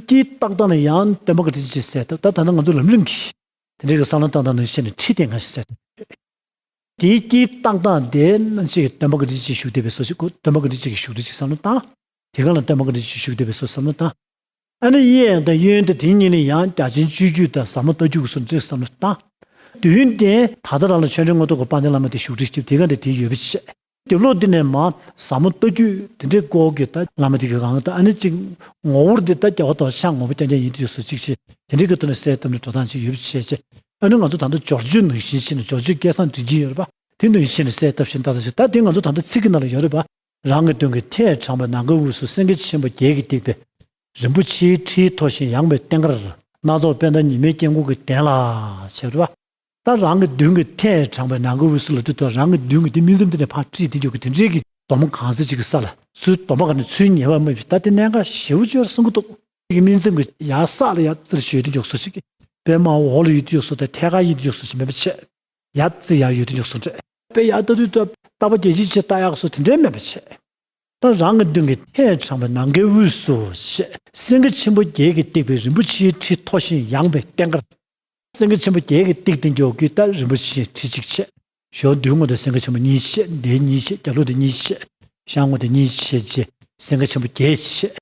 དཀྱིལ་བཏགས་སྟངས་ལ་ཡང་སྟོན་པ་ག་འདྲ་ཅིག་གསལ་བཏབ། ད་ད་ལྟ་ང་ཚོ་ལམ་རིམ་གྱིས་དེ་འདྲའི་གི་བསམ་བློ་བཏང་སྟངས་ནང་བཤད་ནས་ཁྲིད་དེ་ང་ཞིག་གསལ་བཏབ། དེའི་དཀྱིལ་བཏགས་སྟངས་དེ་ནང་ཅིག་སྟོན་པ་ག་འདྲ་ཅིག་བཞུགས་བསྡད་པའི་བཟོ་ཞིག་སྟོན་པ་ག་འདྲ་ཅིག་གིས་བཞུགས་བསྡད་ཅིག་བསམ་བློ་བཏང་། དེ་ག་ལ་སྟོན་པ་ག་འདྲ་ཅིག་བཞུགས་བསྡད་པའི་བཟོ་བསམ་བློ་བཏང་། ཨ་ནི་གཡས་དང་གཡོན་དང་དེ་གཉིས་ལ་ཡང་རྒྱ་ཆེན་སྤྱོད་བརྒྱུད་དང་ཟབ་མོ་ལྟ་བརྒྱུད་ཀྱི་སོ་འདྲ་བསམ་བློ་བཏང་། མདུན་དེ་ད་ལྟ་རང་ལ་ཆོས་འབྲེལ་མངོན་རྟོགས་ཀྱི་དཔལ་ལྡན་བླ་མ་དེ་བཞུགས་ཁྲི་སྐྱིབས་དེ་ག་འདྲ་དེ་ཡོད་པ་བྱས། རྒྱབ་ལོགས་འདི་ནས་མར་ཟབ་མོ་ལྟ་བརྒྱུད་དེ་འདྲའི་སྐོར་གྱི་ད་བླ་མ་དེ་གི་གང་ད་ཨ་ནི་གཅིག་ངོ་བོར་འདི་ད་རྒྱལ་བ་རྡོ་རྗེ་འཆང་ངོ་བོ་རྐྱང་རྐྱང་ཡིན་དུས་སུ་གཅིག་བྱས་དེ་འདྲའི་གི་ཐོག་ནས་གསལ་བཏབ་ནས་འགྲོ་སྟངས་ཅིག་ཡོད་པ་བྱས་བྱས། ཨ་ནི་ང་ཚོ་ད་ལྟ་སྦྱོར་བཅོས་ནང་བཞིན་བྱས་ནས་སྦྱོར་བཅོས་སྐལ་བཟང་དྲིན་ཅན་ཡོད་རེད་པ། དེ་ནང་བཞིན་བྱས་ནས་གསལ་བཏབ་བཞིན་ད་ལྟ་ཞིག་ད་དེ་ང་ཚོ་ད་ལྟ་ཚིག་གི་ནང་ལ་ཡོད་རེད་པ། རང་གི་མདུན་གྱི་ཐད་དྲངས་པའི་ནམ་མཁའི་དབུས་སུ་སེང་གེ་ཆེན་པོ་བརྒྱད་ཀྱིས་བཏེགས་པའི་རིན་པོ་ཆེའི་ཁྲི་མཐོ་ཞིང་ཡངས་པའི་སྟེང་ཁར་སྣ་ཚོགས་པད་ཟླ་ཉི་མའི་དཀྱིལ་འཁོར་གྱི་གདན་ལ་བྱས་རེད་པ། ད་རང་གི་མདུན་གྱི་ཐད་དྲངས་པའི་ནམ་མཁའི་དབུས་སུ་ལ་དུས་དང་རང་གི་མདུན་གྱི་དེ་སྨིན་མཚམས་དེ་ནས་ཕར་དཀྲིས་དེ་འཇོག་གི་དེ་འདྲའི་གི་སྡོམ་གང་ཟེར་ཅིག་གི་ས་ལ་ཚུར་སྡོམ་པ་ག་ནས་ཚུར་ཉེ་བར་སྨྲས་པས་ད་དེ་གནད་འགག་ཞེ་པོ་ཅིག་ཡོད་གསུང་གི་འདུག་དེ་གི་སྨིན་མཚམས་ཀྱི་ཡར་ས་ལ་ཡར་རྩེར་ཞོན་དེ་འཇོག་སོ་ཞིག་གི་པད་མ་འོག་ལ་ཡོད་དེ་འཇོག་སོ་དང་ཐད་ཀར་ཡོད་དེ་འཇོག་སོ་ཞིག་མེད་པ་བྱས། ཡར་རྩེ་ཡར་ཡོད་དེ་འཇོག་སོ་འདྲ། དཔེ་ཡར་ལྟ་དུས་ལྟ་བ་རྒྱ་ཆེ་ཆེ་ལྟ་ཡག་སོ་དེ་འདྲའི་མེད་པ་བྱས། ད་རང་གི་མདུན་གྱི་ཐད་དྲངས་པའི་ནམ་མཁའི་དབུས་སུ་ཞེས་སེང་གེ་ཆེན་པོ་བརྒྱད་ཀྱིས་བཏེགས་པའི་རིན་པོ་ཆེའི་ཁྲི་མཐོ་ཞིང་ཡངས་པའི་སྟེང་ཁར། སེང་གེ་ཆེན་པོ་བརྒྱད་ཀྱིས་བཏེགས་ཏེ་མགྱོགས་ཀྱིས་ད་རིན་པོ་ཆེའི་ཁྲི་གཅིག་བྱས། ཞོ་མདུན་ངོས་དང་སེང་གེ་ཆེན་པོ་གཉིས་བྱས། འདི་གཉིས་བྱས། རྒྱབ་ལོགས་དེ་གཉིས་བྱས། ཤར་ངོས་དེ་གཉིས་ཕྱེ་བྱས་སེང་གེ་ཆེན་པོ་བརྒྱད་བྱས།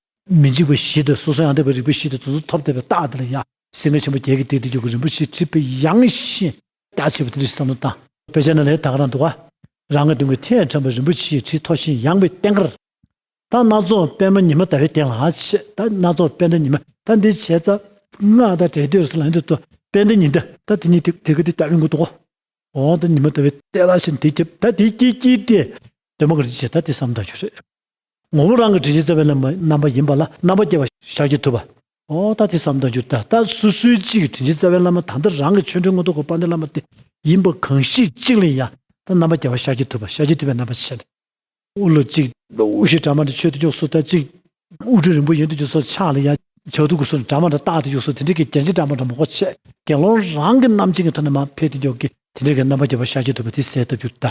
མི་འཇིགས་པ་བཞི་དང་སོ་སོ་ཡང་དག་པའི་རིག་པ་བཞི་དང་དེ་ཚོ་ཐོབ་བསྡད་པའི་རྟགས་དེ་ལ་ཡང་སེང་གེ་ཆེན་པོ་བརྒྱད་ཀྱིས་བཏེགས་ཏེ་འཇུག་གི་རིན་པོ་ཆེའི་སྒྲིབ་པ་ཡང་ཞིང་རྒྱ་ཆེ་བ་དེ་འདྲ་བསམ་བློ་བཏང་། དཔེ་ཆ་ནང་ལ་ད་ག་རང་འདུག་ག་རང་གི་མདུན་གྱི་ཐད་ཁྲམ་པ་རིན་པོ་ཆེའི་ཁྲི་མཐོ་ཞིང་ཡངས་པའི་སྟེང་ཁར། ད་སྣ་ཚོགས་པད་མ་ཉི་མ་ཟླ་བའི་གདན་ལ་ཆེ། ད་སྣ་ཚོགས་པད་ཟླ་ཉི་མ་ད་འདི་བྱས་ཙང་སྔགས་དང་འབྲེལ་དུས་སུ་ལ་འདི་ཏོ་པད་ཟླ་ཉི་ཟླ་ད་དེ་གཉིས་དེ་དེ་ག་དེ་ལྟ་བུའི་མགོ་ཏོ། འོ་ད་ཉི་མ་ཟླ་བའི་གདན་ལ་ཆེ་དེ་རྒྱབ་ད་དེ་སྐྱིད་སྐྱིད་དེ་སྟོན་པ་ག་རེ་བྱེད་ད་དེ་བསམ་བཏང་རྒྱུ་རེད། ངོ་བོ་རང་གི་དྲིན་ཅན་རྩ་བའི་བླ་མ་རྣམ་པ་ཡིན་པ་ལ་རྣམ་པ་རྒྱལ་བ་ཤཱཀྱ་ཐུབ་པ། འོ་ད་དེ་བསམ་བཏང་རྒྱུ་ད་ད་སོ་སོའི་གཅིག་གི་དྲིན་ཅན་རྩ་བའི་བླ་མ་ད་ལྟ་རང་གི་ཆོ་འཕྲུལ་མངོན་རྟོགས་ཀྱི་དཔལ་ལྡན་བླ་མ་དེ་ཡིན་པ་གང་ཞིག་གཅིག་ལ་ཡང་ད་རྣམ་པ་རྒྱལ་བ་ཤཱཀྱ་ཐུབ་པ་ཤཱཀྱ་ཐུབ་པའི་རྣམ་པ་ཆེ། དབུ་ལ་གཅིག་དབུ་ཞྭ་འདྲ་མ་འདྲ་མཆོད་དུ་འཇུག་སོ་ད་གཅིག་དབུ་སྐྲ་རིང་པོ་ཡོད་དུ་འཇུག་སོ་ཕྱག་ལ་ཡང་ཇ་དུ་གུ་སོ་འདྲ་མ་འདྲ་བཏགས་དུ་འཇུག་སོ་དེ་འདྲ་གི་རྒྱན་ཆ་འདྲ་མ་འདྲ་མང་པོ་བྱས་དགེ་སློང་རང་གི་རྣམ་ཅན་གྱི་ཐོག་ནས་མར་ཕེབས་དུ་འཇུག་གི་དེ་འདྲ་གི་རྣམ་པ་རྒྱལ་བ་ཤཱཀྱ་ཐུབ་པ་དེ་གསལ་བཏབ་རྒྱུ་ད།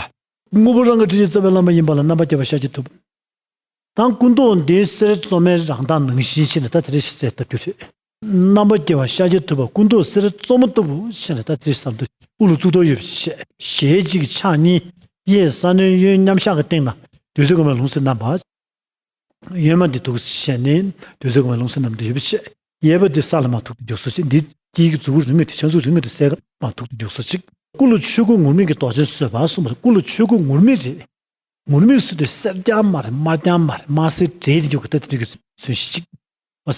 དངོས་པོ་རང་གི་དྲིན་ཅན་རྩ་བའི་བླ་མ་ཡིན་པ་ལ་རྣམ་པ་རྒྱལ་བ་ཤཱཀྱ་ཐུབ་པ། དང་སྐུ་མདོག་འདི་གསེར་བཙོ་མའི་རང་མདངས་ནང་བཞིན་ཞེས་ནས་ད་དེ་འདྲ་ཞིག་གསལ་བཏབ་རྒྱུ་རེད། རྣམ་པ་རྒྱལ་བ་ཤཱཀྱ་ཐུབ་པ་སྐུ་མདོག་གསེར་བཙོ་མ་ལྟ་བུ་ཞེས་ནས་ད་དེ་འདྲ་བསམ་དུ་དབུ་ལ་གཙུག་ཏོར་ཡོད་པའི་ཞལ་ཞལ་གཅིག་ཕྱག་གཉིས་གཡས་ས་གནོན་གཡོན་མཉམ་བཞག་གི་སྟེང་ན་བདུད་རྩི་གོང་མའི་ལུང་བསྟན་བསྣམས་པ། གཡོན་མ་འདི་ཐུགས་སུ་བཞེས་ནས་བདུད་རྩི་གོང་མའི་ལུང་བསྟན་བསྣམས་ཏེ་ཡོད་པའི་ཞལ། གཡས་པ་འདི་ས་ལ་མར་ཐུག་ཏུ་འཇུག་སོ་ཅིག་འདི་དཀྱིལ་གྱི་མཛུབ་གུ་རིང་ངེ་དེ་ཕྱག་མཛུབ་རིང་ངེ་དེ་སའི་ཁར་མར་ཐུག་ཏུ་འཇུག་སོ་ཅིག་སྐུ་ལ་ཆོས་སྐུ་ངུར་སྨྲིག་གི་མདོག་ཅན་བཟོས་པ་གསུངས་པ་སྐུ་ལ་ཆོས་སྐུ་ངུར་སྨྲིག་རེད། ངུར་སྨྲིག་ཟེར་དུས་སེར་རྐྱང་མ་རེད་དམར་རྐྱང་མ་རེད་དམར་སེར་འདྲེས་དེ་འཇུག་གི་ད་དེ་འདྲ་གི་མཚོན་བྱེད་ཅིག་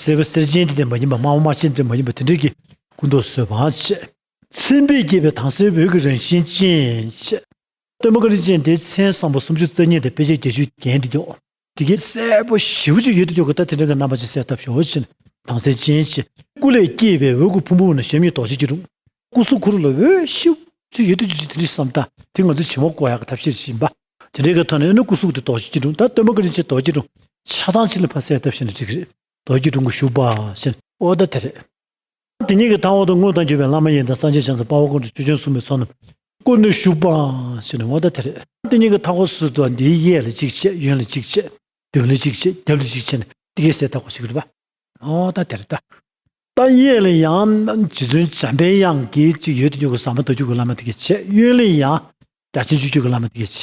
སེར་པོ་སེར་ཆེན་དེ་འདྲ་མ་ཡིན་པ་དམར་པོ་དམར་ཆེན་དེ་འདྲ་མ་ཡིན་པ་དེ་འདྲ་གི་སྐུ་མདོག་བཟོས་པ་བྱས། མཚན་དཔེས་བསྐྱེད་པའི་དྭངས་གསལ་འོད་ཀྱི་རང་བཞིན་ཅན་བྱས། སྟོན་པ་བཀའ་དྲིན་ཅན་དེ་མཚན་བཟང་པོ་སུམ་ཅུ་རྩ་གཉིས་དང་དཔེ་བྱད་བརྒྱད་ཅུས་བརྒྱན་དེ་འཇུག་དེ་གའི་གསལ་པོ་ཞེ་པོ་ཅིག་ཡོད་དེ་འཇུག་གི་ད་དེ་འདྲ་གི་རྣམ་པ་ཅིག་གསལ་བཏབ་ཤོག་ཕྱིན་དྭངས་གསལ་ཅན་བྱས། སྐུ་ལས་སྐྱེས་པའི་འོད་ཀྱི་ཕུང་པོ་ན་ཞབས་གཉིས་རྡོ་རྗེ་སྐྱིལ་ཀྲུང་། སྐུ་གཟུགས་ཁུ་རུ་ལ་འོད་ཞེ་པོ་ཅིག་ཡོད་དེ་འཇུག་ཅིག་དེ་འདྲ་བསམ་ད་དེ་ང་ཚོ་བྱིང་བ་བཀོག་ཡག་གི་ཐབས་ཤེས་ཤིག་ཡིན་པ། དེ་འདྲའི་གི་ཐོག་ནས་ཨ་ནི་སྐུ་གཟུགས་དེ་རྡོ་རྗེ་སྐྱིལ་ཀྲུང་ད་སྟོན་པ་བཀའ་དྲིན་ཅན་རྡོ་རྗེ་སྐྱིལ་ཀྲུང་ཆ་ཚང་ཅིག་ལ་ཕར་གསལ་བཏབ་ཤེས་ན་འགྲིག་གི་རེད། རྡོ་རྗེ་སྐྱིལ་ཀྲུང་གི་བཞུགས་པ་ཞེས་ཨོ་ད་དེ་རེད། དེ་ཉིད་ཀྱི་མཐའ་འོག་ཏུ་དངོས་དང་བརྒྱུད་པའི་བླ་མ་ཡི་དམ་སངས་རྒྱས་བྱང་སེམས་དཔའ་བོ་དཀོན་མཆོག་ཆོས་སྐྱོང་སྲུང་མའི་ཚོགས་རྣམས་བསྐོར་ནས་བཞུགས་པ་ཞེས་ནས་འོ་ད་དེ་རེད། དེ་ཉིད་ཀྱི་མཐའ་འཁོར་ཟུར་དུ་འདིའི་གཡས་ལ་གཅིག་བྱས་གཡོན་ལ་གཅིག་བྱས་མདུན་ལ་གཅིག་བྱས་རྒྱབ་ལ་གཅིག་བྱས་ནས་དེ་གའི་གསལ་བཏབ་དགོས་ཞིག་རེད་པ། འོ་ད་དེ་རེད་ད། ད་གཡས་ལ་ཡང་རྗེ་བཙུན་འཇམ་པའི་དབྱངས་ཀྱི་གཅིག་ཡོད་དེ་ཡོད་ཀྱི་ཟབ་མོ་ཟླ་རྒྱུད་ཀྱི་བླ་མ་དེ་གའི་བྱས་གཡོན་ལ་ཡང་རྒྱ་ཆེན་སྤྱོད་བརྒྱུད་ཀྱི་བླ་མ་དེ་གའི་བྱས་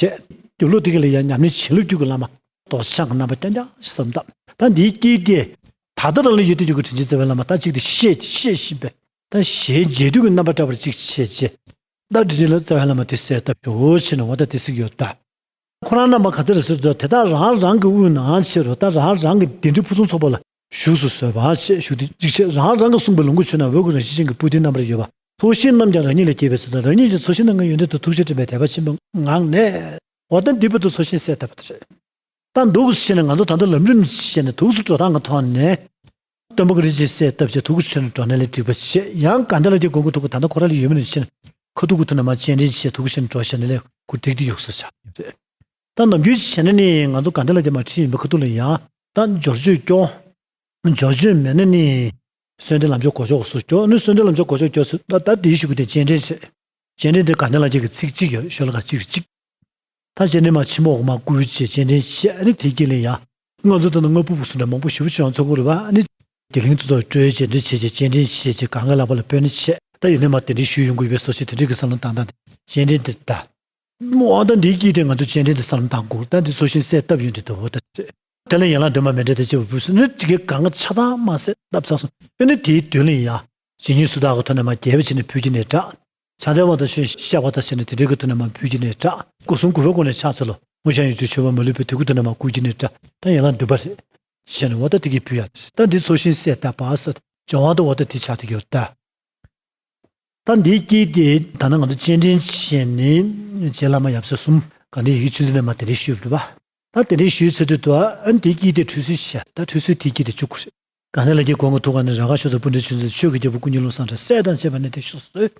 རྒྱབ་ལོགས་དེ་ག་ལ་ཡང་ཉམས་ལེན་བྱིན་རླབས་རྒྱུད་ཀྱི་བླ་མ་རྡོ་རྗེ་འཆང་གི་རྣམ་པ་རྐྱང་རྐྱང་བསམ་སྟབས་ད་འདིའི་དཀྱིལ་དེ། ད་ལྟ་རང་ལ་ཡོད་དུ་ཡོད་ཀྱི་དྲིན་ཅན་རྩ་བའི་བླ་མ་ད་གཅིག་དེ་བཤད་བཤད་བཞིན་པས་ད་ཞལ་མཇལ་དུས་ཀྱི་རྣམ་པ་འདྲ་བར་གཅིག་བྱས་རྗེས། ད་དྲིན་ཅན་རྩ་བའི་བླ་མ་དེ་གསལ་བཏབ་ཤོག་ཕྱིན་ནས་འོ་ད་དེ་གཟིགས་ཡོད་ད། ཁོ་རང་རྣམ་པ་ག་ཚོད་རེད་ཟེར་དུས་དེ་དག་རང་རང་གི་དབུས་ན་ཕྱིར་རོ་ད་རང་རང་གི་གདན་ཁྲི་ཕུན་སུམ་ཚོགས་པ་ལ་བཞུགས་སུ་གསོལ་བ་ཞེས་ཞུ་སྟེ་གཅིག་བྱས་རང་རང་གིས་གསུངས་པའི་ལོངས་སྐུ་ཆོས་རྣམས་འོད་ཀྱི་རང་བཞིན་ཅན་གྱི་སྤུར་ལྡིང་རྣམ་པར་ཡོད་པ་ཚོགས་ཞིང་རྣམས་ཀྱང་རང་ཉིད་ལས་སྐྱེས་པའི་ཚུལ་དང་རང་ཉིད་ཀྱི་ཚོགས་ཞིང་རྣམས་ཀྱི་ཡོན་ཏན་དང་ཐུགས་རྗེ་དྲན་པའི་དད་པ་ཆེན་པོའི་ངང་ནས་འོ་ད་འདི་བར་དུ་ཚོགས་ཞིང་གསལ་བཏབ་པ་དེ་རེད། ད་འདུག་ཟེར་ནས་ང་ཚོ་ད་ལྟ་ལམ་རིམ་བྱས་ནས་དུས་སུ་འགྲོ་སྟངས་ཀྱི་ཐོག་ནས། སྟོན་པ་གི་རིགས་ཅན་གསལ་བཏབ་བྱས་དུས་སུ་ཕྱིན་འགྲོ་ནས་ལས་འགྲིག་པ་བྱས་ཡང་དགའ་ལྡན་ལྷ་རྒྱལ་མགོན་གྱི་ཐུགས་ཀ་ད་ལྟ་ཁོ་ར་ལ་ཡོད་མིན་ནས་ཕྱིན་ཁ་ཐུག་གི་ཐུག་ནས་མར་སྤྱན་འདྲེན་བྱས་དུས་སུ་ཕྱིན་འགྲོ་བྱས་ནས་ལས་ཁུ་འགྲིག་དེ་ཡོག་སོ་ཆགས་ཡོད་རེད། ད་ནམ་རྒྱུན་བྱས་ན་ནི་ང་ཚོ་དགའ་ལྡན་ལྷ་རྒྱལ་མར་ཁྲིད་ཡིན་པའི་ཁ་ཐུག་ལ་ཡང་ད་འབྱོར་བཅོས་སྐྱོ། འབྱོར་བཅོས་མེད་ན་ནི། གསོལ་འདེབས་ལམ་མཆོག་གོ་ཆོག་སོ་སྐྱོ་ནི་གསོལ་འདེབས་ལམ་མཆོག་གོ་ཆོག་སྐྱོ་སོ་ད་ད་དེའི་གཞུག་གུ་དེ་སྤྱན་འདྲེན་བྱས། སྤྱན་འདྲེན་དེ་དགའ་ལྡན་ལྷ་རྒྱལ་གྱི་ཚིག་གཅིག་ཡོད་ཤོ་ལོ་ཀ་གཅིག་རེད་གཅིག་ད་སྤྱན་འདྲེན་མ་ཕྱི་མོ་འོག་མ་བསྐུལ་བྱས་སྤྱན་འདྲེན་བྱས་ཨ་ནི་དེ་དཀྱིལ་ལ་ཡང་། ང་ཚོ་ད་ནང་སྔ་བུ་བུ་སུ་འདྲ་མང་པོ་ཞེ་པོ་ཅིག་ཡོང་ཚོད་དགོས་རེད་པ་ཨ་ནི། དགེ་ལྡན་ཚོ་ཚོ་སྤྲོས་སྤྱན་འདྲེན་བྱས་རྗེས་སྤྱན་འདྲེན་བྱས་རྗེས་གང་ག་ལག་པ་ལ་སྤོས་སྣེ་བྱས་ད་ཡིན་ནའི་མ་དེ་འདྲའི་ཞུས་ཡོང་གི་ཡོད་པའི་བཟོ་ཞིག་དེ་འདྲའི་གི་བསམ་བློ་བཏང་སྟངས་དེ་སྤྱན་འདྲེན་དེ་ད། མོ་ཨ་ད་འདིའི་དཀྱིལ་དེ་ང་ཚོ་སྤྱན་འདྲེན་དེ་བསམ་བློ་བཏང་དགོས་ད་འདི་ཚོ་བཞིན་གསལ་བཏབ་ཡོང་དུས་དོ་བོ་ད་རེད། དེ་ལ་ཡན་ལག་བདུན་མ་མཎྜལ་དང་བཅས་པ་འབུལ་སོང་ནི་དེ་གའི་གང་ག་ཆ་ཚང་མ་གསལ་བཏབ་ཚར་སོང་ཨ་ནི་དེའི་མདུན་ལ་ཡང་། ཇི་སྙེད་སུ་དག་གི་ཐོག་ནས་མར་རྒྱས་པ་བྱས་ནས་ཕུལ་གྱི་ནས་དྲག་ཕྱག་འཚལ་བ་དང་ཆོས་བཤད་པ་དང་བྱས་ནས་དེ་འདྲའི་གི་ཐོག་ནས་མར་ཕུལ་གྱི་ནས་དྲག་སྐུ་གསུང་གུས་པའི་སྒོ་ནས་ཕྱག་འཚལ་ལོ། དངོས་བཤགས་ཡོན་ཏན་མཆོད་པ་མ་ལུས་པའི་དེ་གུ་ཐོག་ནས་མར་བསྐུལ་གྱི་ནས་དྲག་ད་ཡན་ལག་བདུན་པ་རེད། བྱས་ནས་འོ་ད་དེ་གི་ཕུལ་ཡག་ད་འདི་ཚོ་བཞིན་གསལ་བཏབ་པ་ས་སྦྱོང་བ་དང་འོ་ད་དེ་ཆགས་དེ་གི་ཡོད་ད། ད་འདིའི་དཀྱིལ་དེ་ད་ནང་ང་ཚོ་སྤྱན་འདྲེན་བྱས་ནས་རྗེ་བླ་མ་ཡབ་སྲས་གསུམ་ག་ནས་ཡི་གེ་ཆུ་ཚོད་ནས་མར་དེ་འདྲའི་ཞུས་པ་རེད་པ། ད་དེ་འདྲའི་ཞུས་ཚོད་དུས་དུ་ཨ་འདིའི་དཀྱིལ་དེ་ཁྲུས་གསོལ་བྱས་ད་ཁྲུས་གསོལ་དེའི་དཀྱིལ་དེ་བཅུག་དགོས་རེད། གང་ལས་ལ་རྒྱའི་སྒོ་ངའི་ཐུགས་ཀ་ནས་ར་ཁ་ཤོ་ཚ་སྤུན་ཀྲེ་ཆུ་ཚོད་ཆོས་ཀྱི་རྒྱལ་པོ་སྐུ་ཉིད་ཀླུ་བཟང་འདྲ་སྲས་དང་བཅས་པ་ནས་དེ་ཤོ་སོས།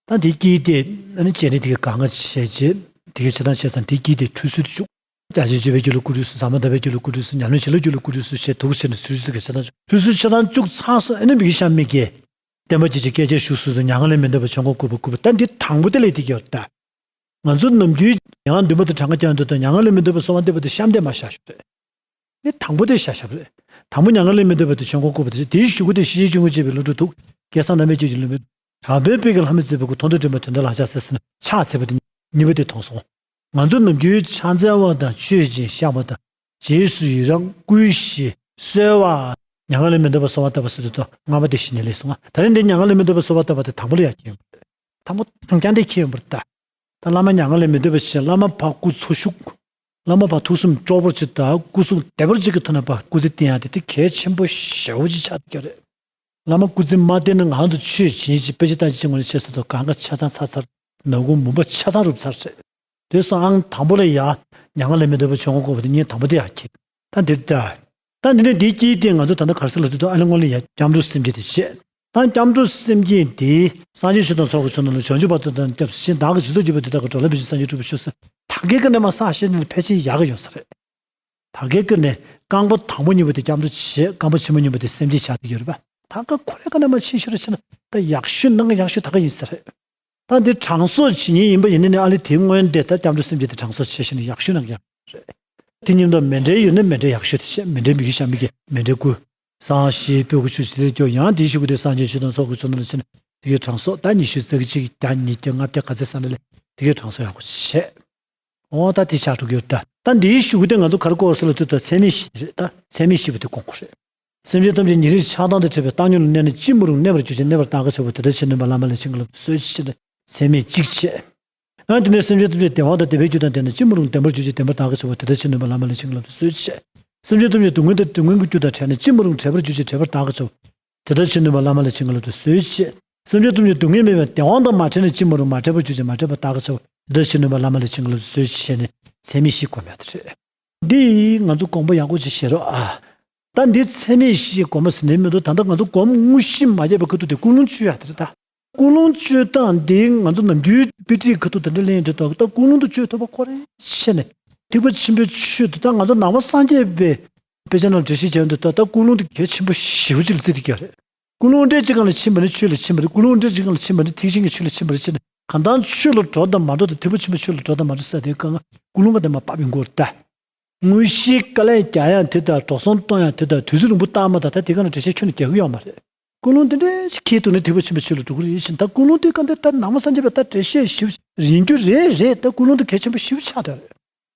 ད་དེའི་དཀྱིལ་དེ་ཨ་ནི་སྤྱན་རས་དེ་གའི་གང་ང་བྱས་རྗེས་དེ་གའི་ཆ་ཚང་བྱས་ཙང་དེའི་དཀྱིལ་དེ་ཁྲུས་གསོལ་དུ་བཅུག་རྒྱ་ཆེན་སྤྱོད་པའི་རྒྱུད་ལ་སྐུ་ཁྲུས་གསོལ་ཟབ་མོ་སྡེ་པའི་རྒྱུད་ལ་སྐུ་ཁྲུས་གསོལ་ཉམས་ལེན་བྱིན་རླབས་རྒྱུད་ལ་སྐུ་ཁྲུས་གསོལ་ཞེས་དུག་ཆེ་ནས་ཚུལ་ཚུལ་གྱི་ཆ་ཚང་ཁྲུས་གསོལ་ཆ་ཚང་བཅུག་ཚར་སོང་ཨ་ནི་མི་གི་ཤ་མི་གི་བསྟན་པ་སྐྱེད་ཅིང་སྐད་ཆ་ཞུ་སོ་སོ་མྱ་ངན་ལས་མི་འདའ་བའི་ཆོས་འཁོར་བསྐོར་བ་བསྐུལ་བ་ད་འདི་དང་པོ་དེ་ལས་དེ་གི་ཡོད་ད། ང་ཚོ་ནམ་རྒྱུན་ཡང་འདུན་པ་དང་གྲངས་ཀ་ཀྱང་འདུ་དང་མྱ་ངན་ལས་མི་འདའ་བའི་གསོལ་བ་འདེབས་པ་དེ་གཤམ་དེ་མ་བཞག་ཞུ་རེད། དེ་དང་པོ་དེ་བཞག་བཞག་རེད། དང་པོ་མྱ་ངན་ལས་མི་འདའ་བའི་དེ་ཆོས་འཁོར་བསྐོར་བ་དེ་དེའི་གཞུག་གུ་དེ་ཤེས་བྱའི་སྐྱེ་དངོས་བྱེད་པའི་བློ་གྲོས་དུག་སྐལ་བཟང་བླ་མའི་རྒྱུད་ཀྱི་བླ་མའི་དྲང་པའི་དཔེ་ཀྱི་ལྷ་མོས་མཛད་པའི་སྐུ་མཐོང་ཐོས་དྲན་པ་དོན་དམ་ལག་ཆ་ཟེར་ཟེར་ནས་ཕྱག་འཚལ་བ་དེ་གཉིས་པ་དེ་མཐོང་སོང་། ང་ཚོ་ནམ་རྒྱུན་ཕྱག་འཚལ་བ་དང་མཆོད་ཅིང་བཤགས་པ་དང་ རྗེས་སུ་ཡི་རང་བསྐུལ་ཞིང་གསོལ་བ། མྱ་ངན་ལས་མི་འདའ་བར་གསོལ་བ་བཏབ་པ་ཟེར་དུས་ད་སྔ་མ་དེ་གཞི་ནས་སླེབས་སོང་ང་། ད་རིང་འདི་མྱ་ངན་ལས་མི་འདའ་བར་གསོལ་བ་བཏབ་པ་དེ་དང་པོ་ལ་ཡར་འཁྱེར་ཡོང་པ་རེད། དང་པོ་དང་རྐྱང་དེ་འཁྱེར་ཡོང་པ་རེད་ད། ད་བླ་མ་མྱ་ངན་ལས་མི་འདའ་བར་ཞེས་བླ་མ་ཕར་སྐུ་འཚོ་བཞུགས། བླ་མ་ཕར་ཐུགས་སེམས་སྐྱོ་བོར་ཅིག་དང་སྐུ་གཟུགས་བདེ་བར་ཅིག་གི་ཐོག་ནས་ཕར་སྐུ་ཚེ་བརྟན་ཡག་དེ་དེ་གལ་ཆེན་པོ་ཞེ་པོ་ཅིག་ཆགས་བསྡད་ཀྱི་རེད། བླ་མ་སྐུ་ཚེ་མ་བརྟན་ན་ང་ཚོ་ཆོས་བྱེད་ཅིག་དཔེ་ཆ་ལྟ་ཅིག་ངོ་ནས་ཆེ་སོ་དང་གང་ག་ཆ་ཚང་ཚར་ཚར། ནག་ཁུང་མུན་པ་ཆ་ཚང་རུབ་ཚར་རེད། དེ་སོང་ཨང་དང་པོ་ལ་ཡ། མྱ་ངན་ལས་མི་འདའ་བར་བྱོན་དགོས་པ་དེ་ཉིན་དང་པོ་དེ་ཡར་འཁྱེར། ད་འདིར་ད། ད་འདི་ནས་འདི་སྐྱེས་ཏེ་ང་ཚོ་ད་ལྟ་ག་རེ་ཟེར་ལབ་དུས་ད་ཨ་ནི་སྔོན་ལ་ཡ་སྐྱབས་འགྲོ་སེམས་བསྐྱེད་དེ་བྱས། ད་སྐྱབས་འགྲོ་སེམས་བསྐྱེད་དེ་སངས་རྒྱས་ཆོས་དང་ཚོགས་ཀྱི་མཆོག་རྣམས་ལ། བྱང་ཆུབ་བར་དུ་བདག་སྙིང་སྐྱོབ་ཞེས་བདག་གིས་ཇི་ལྟར་བགྱིས་པ་དེ་དག་གི་གྲོགས་ལ་ཕན་ཕྱིར་སངས་རྒྱས་འགྲུབ་པར་ཤོག་ཟེར། ད་གའི་ཀ་ནས་མར་བསགས་བྱས་ནས་ཕལ་ཆེར་ཡག་གི་ཡོད་ས་རེད། ད་གའི་ཀ་ནས་རྐང་པ་དང་པོ་གཉིས་པ་དེ་སྐྱབས་འགྲོ་བྱས། རྐང་པ་ཕྱི་མ་གཉིས་པ་དེ་སེམས་བསྐྱེད་བྱས་ཏེ་ཡོད་རེད་པ། ད་ག་ཁོ་རའི་ཀ་ནས་མར་ཕྱིན་ཤོར་ཕྱིན་ན་ད་ཡག་ཤོས་ནང་གི་ཡག་ཤོས་ད་ག་ཡིན་ས་རེད། ད་འདི་གྲངས་གསོག་བྱེད་མཁན་ཡིན་པ་ཡིན་ན་ནི་ཨ་ལེ་དེའི་སྔོན་དེ་ད་སྐྱབས་འགྲོ་སེམས་བསྐྱེད་དེ་གྲངས་གསོག་བྱས་ཤིང་ནི་ཡག་ཤོས་ནང་གི་ཡག་རེད། དེ་མཉམ་དུ་མཎྜལ་ཡོད་ན་མཎྜལ་ཡག་ཤོས་དེ་བྱས། མཎྜལ་མི་དགེ་བཤགས་མི་དགེ་མཎྜལ་དགུ། བསང་ཞེས་སྤོས་ཀྱི་ཆུ་ཞིག་ལས་སྐྱོ་ཡང་དེའི་གཞུག་གུ་དེ་སངས་རྒྱས་ཆོས་དང་ཚོགས་ཀྱི་མཆོག་རྣམས་ལ་ཕྱིན་ནས་དེ་གའི་གྲངས་གསོག་ད་ཉི་ཤུ་རྩ་གཅིག་བརྒྱ་ཉིས་བརྒྱ་ལྔ་བརྒྱ་ག་ཚད་བསགས་ན་ལས་དེ་གའི་གྲངས་གསོག་ཡག་པོ་བྱས། འོ་ད་དེ་ཆགས་འགྲོ་གི་ཡོད་ད། ད་འདིའི་གཞུག་གུ་དེ་ང་ཚོ་ག་རེ་བསྐོར་ཟེར་ལབ་དུས་ད་ཚད་མེད་བཞི་དེ་རེད། ད་ཚད་མེད་བཞི་པོ་དེ་སྐོང་དགོས་རེད། སེམས་ཅན་ཐམས་ཅད་ཉེ་རིང་ཆགས་སྡང་དང་བྲལ་བའི་བཏང་སྙོམས་ལ་གནས་ན་ཅི་མ་རུང་གནས་པར་གྱུར་ཅིག་གནས་པར་བདག་གིས་བྱ་བ་དེ་ལྟར་ཕྱིར་གནས་པ་བླ་མ་ལས་མཆིས་ག་ལབ་ཏུ་གསོལ་ཞེས་བྱས་ནས་ཚད་མེད་གཅིག་བྱས། ཡང་དེ་ནས་སེམས་ཅན་ཐམས་ཅད་བདེ་བ་དང་ལྡན་པར་གྱུར་དང་ལྡན་ན་ཅི་མ་རུང་ལྡན་པར་གྱུར་ཅིག་ལྡན་པར་བདག་གིས་བྱ་བ་དེ་ལྟར་ཕྱིར་གནས་པ་བླ་མ་ལས་མཆིས་ག་ལབ་ཏུ་གསོལ་ཞེས་བྱས། སེམས་ཅན་ཐམས་ཅད་སྡུག་བསྔལ་དང་སྡུག་བསྔལ་གྱི་རྒྱུ་དང་བྲལ་ན་ཅི་མ་རུང་བྲལ་བར་གྱུར་ཅིག་བྲལ་བར་བདག་གིས་བྱ་བ་དེ་ལྟར་ཕྱིར་གནས་པ་བླ་མ་ལས་མཆིས་ག་ལབ་ཏུ་གསོལ་ཞེས། སེམས་ཅན་ཐམས་ཅད་སྡུག་བསྔལ་མེད་པའི་བདེ་བ་དང་མ་བྲལ་བར་གྱུར་ཅིག་མ་བྲལ་བར་བདག་གིས་བྱ་བ་དེ་ལྟར་ཕྱིར་གནས་པ་བླ་མ་ལས་མཆིས་ག་ལབ་ཏུ་གསོལ་ཞེས། སེམས་ཅན་ཐམས་ཅད་སྡུག་བསྔལ་མེད་པའི་བདེ་བ་དང་མ་བྲལ་བར་གྱུར་ཅིག་མ་བྲལ་བར་བདག་གིས་བྱ་བ་དེ་ལྟར་ཕྱིར་གནས་པ་བླ་མ་ལས་མཆིས་ག་ལབ་ཏུ་གསོལ་ཞེས། སེམས་ཅན་ཐམས་ཅད་སྡུག་བསྔལ་མེད་པའི་བདེ་བ་དང་མ་བྲལ་བར་གྱུར་ཅིག་མ་བྲལ་བར་བདག་གིས་བྱ་བ་དེ་ལྟར་ཕྱིར་གནས་པ་བླ་མ་ལས་མཆིས་ག་ལབ་ཏུ་གསོལ་ཞེས་ནས་ཚད་མེད་བཞི་བསྒོམ་པ་ཡག་པོ་ཅིག་བྱེད་རོགས་ཨ། ད་འདི་ཚད་མེད་བཞི་བསྒོམ་པ་ཟེར་ནས་མི་འདུག་ད་ལྟ་ང་ཚོ་སྒོམ་དངོས་གཞི་མ་རྒྱས་པའི་ཁ་ཐུག་དེ་ཀུན་སློང་བཅོས་ཡག་དེ་རེད་ད། ཀུན་སློང་བཅོས་སྟངས་འདི་ང་ཚོ་ནམ་རྒྱུན་དཔེ་ཁྲིད་ཁ་ཐུག་དེ་འདྲ་གླེང་ཡོང་དུས་ད་ལྟ་ཀུན་སློང་དེ་བཅོས་ཐུབ་པ་ཁོ་རང་ཤེས་ནས། ཐེག་པ་ཆེན་པོའི་ཆོས་དེ་ད་ང་ཚོ་ནང་པ་སངས་རྒྱས་པའི་དཔེ་ཆ་ནང་འགྲེལ་བཤད་བྱས་ཡོང་དུས་ད་ལྟ་ཀུན་སློང་དེ་གལ་ཆེན་པོ་ཞེ་པོ་ཅིག་ལ་བརྩི་བསྡད་ཀྱི་ཡོད་རེད། ཀུན་སློང་འདྲེས་གཅིག་སྒང་ལ་ཕྱིན་པ་ནི་ཆོས་ལ་ཕྱིན་པ་རེད། ཀུན་སློང་འདྲེས་གཅིག་སྒང་ལ་ཕྱིན་པ་ནི་ཐེག་ཆེན་གྱི་ཆོས་ལ་ཕྱིན་པ་རེད་ཅེས་ནས་གང་ལྟར་ཆོས་ལ་འགྲོ་དང་མ་འགྲོ་དང་ཐེག་པ་ཆེན་པོའི་ཆོས་ལ་འགྲོ་དང་མ་འགྲོ་ཟེར་དེའི་སྒང་ཀུན་སློང་ག་དེ་མར་ཕབ་ཡོང་གི་ཡོད་རེད་ད། དངོས་གཞིའི་དཀའ་ལས་རྒྱག་ཡག་དེ་དང་འགྲོ་སོང་གཏོང་ཡག་དེ་དང་དུས་ཚོད་རིང་པོ་བཏང་མ་ཐག་ད་དེ་ག་ལ་འགྲེལ་བཤད་ཁྱོན་ནས་རྒྱག་གི་ཡོད་མ་རེད། ཀུན་སློང་དེ་འདྲ་ཞིག་འཁྱེར་འདུག་ན་ཐེག་པ་ཆེན་པོའི་ཆོས་ལ་འགྲོ་གི་རེད་ཕྱིན། ད་ཀུན་སློང་དེ་ག་འདྲ་ད་ནང་པ་སངས་རྒྱས་པའི་ད་འགྲེལ་བཤད་ཞིབ་ཡིན་རྒྱུ་རེད་རེད། ད་ཀུན་སློང་དེ་གལ་ཆེན་པོ་ཞིབ་ཆགས་བསྡད་རེད།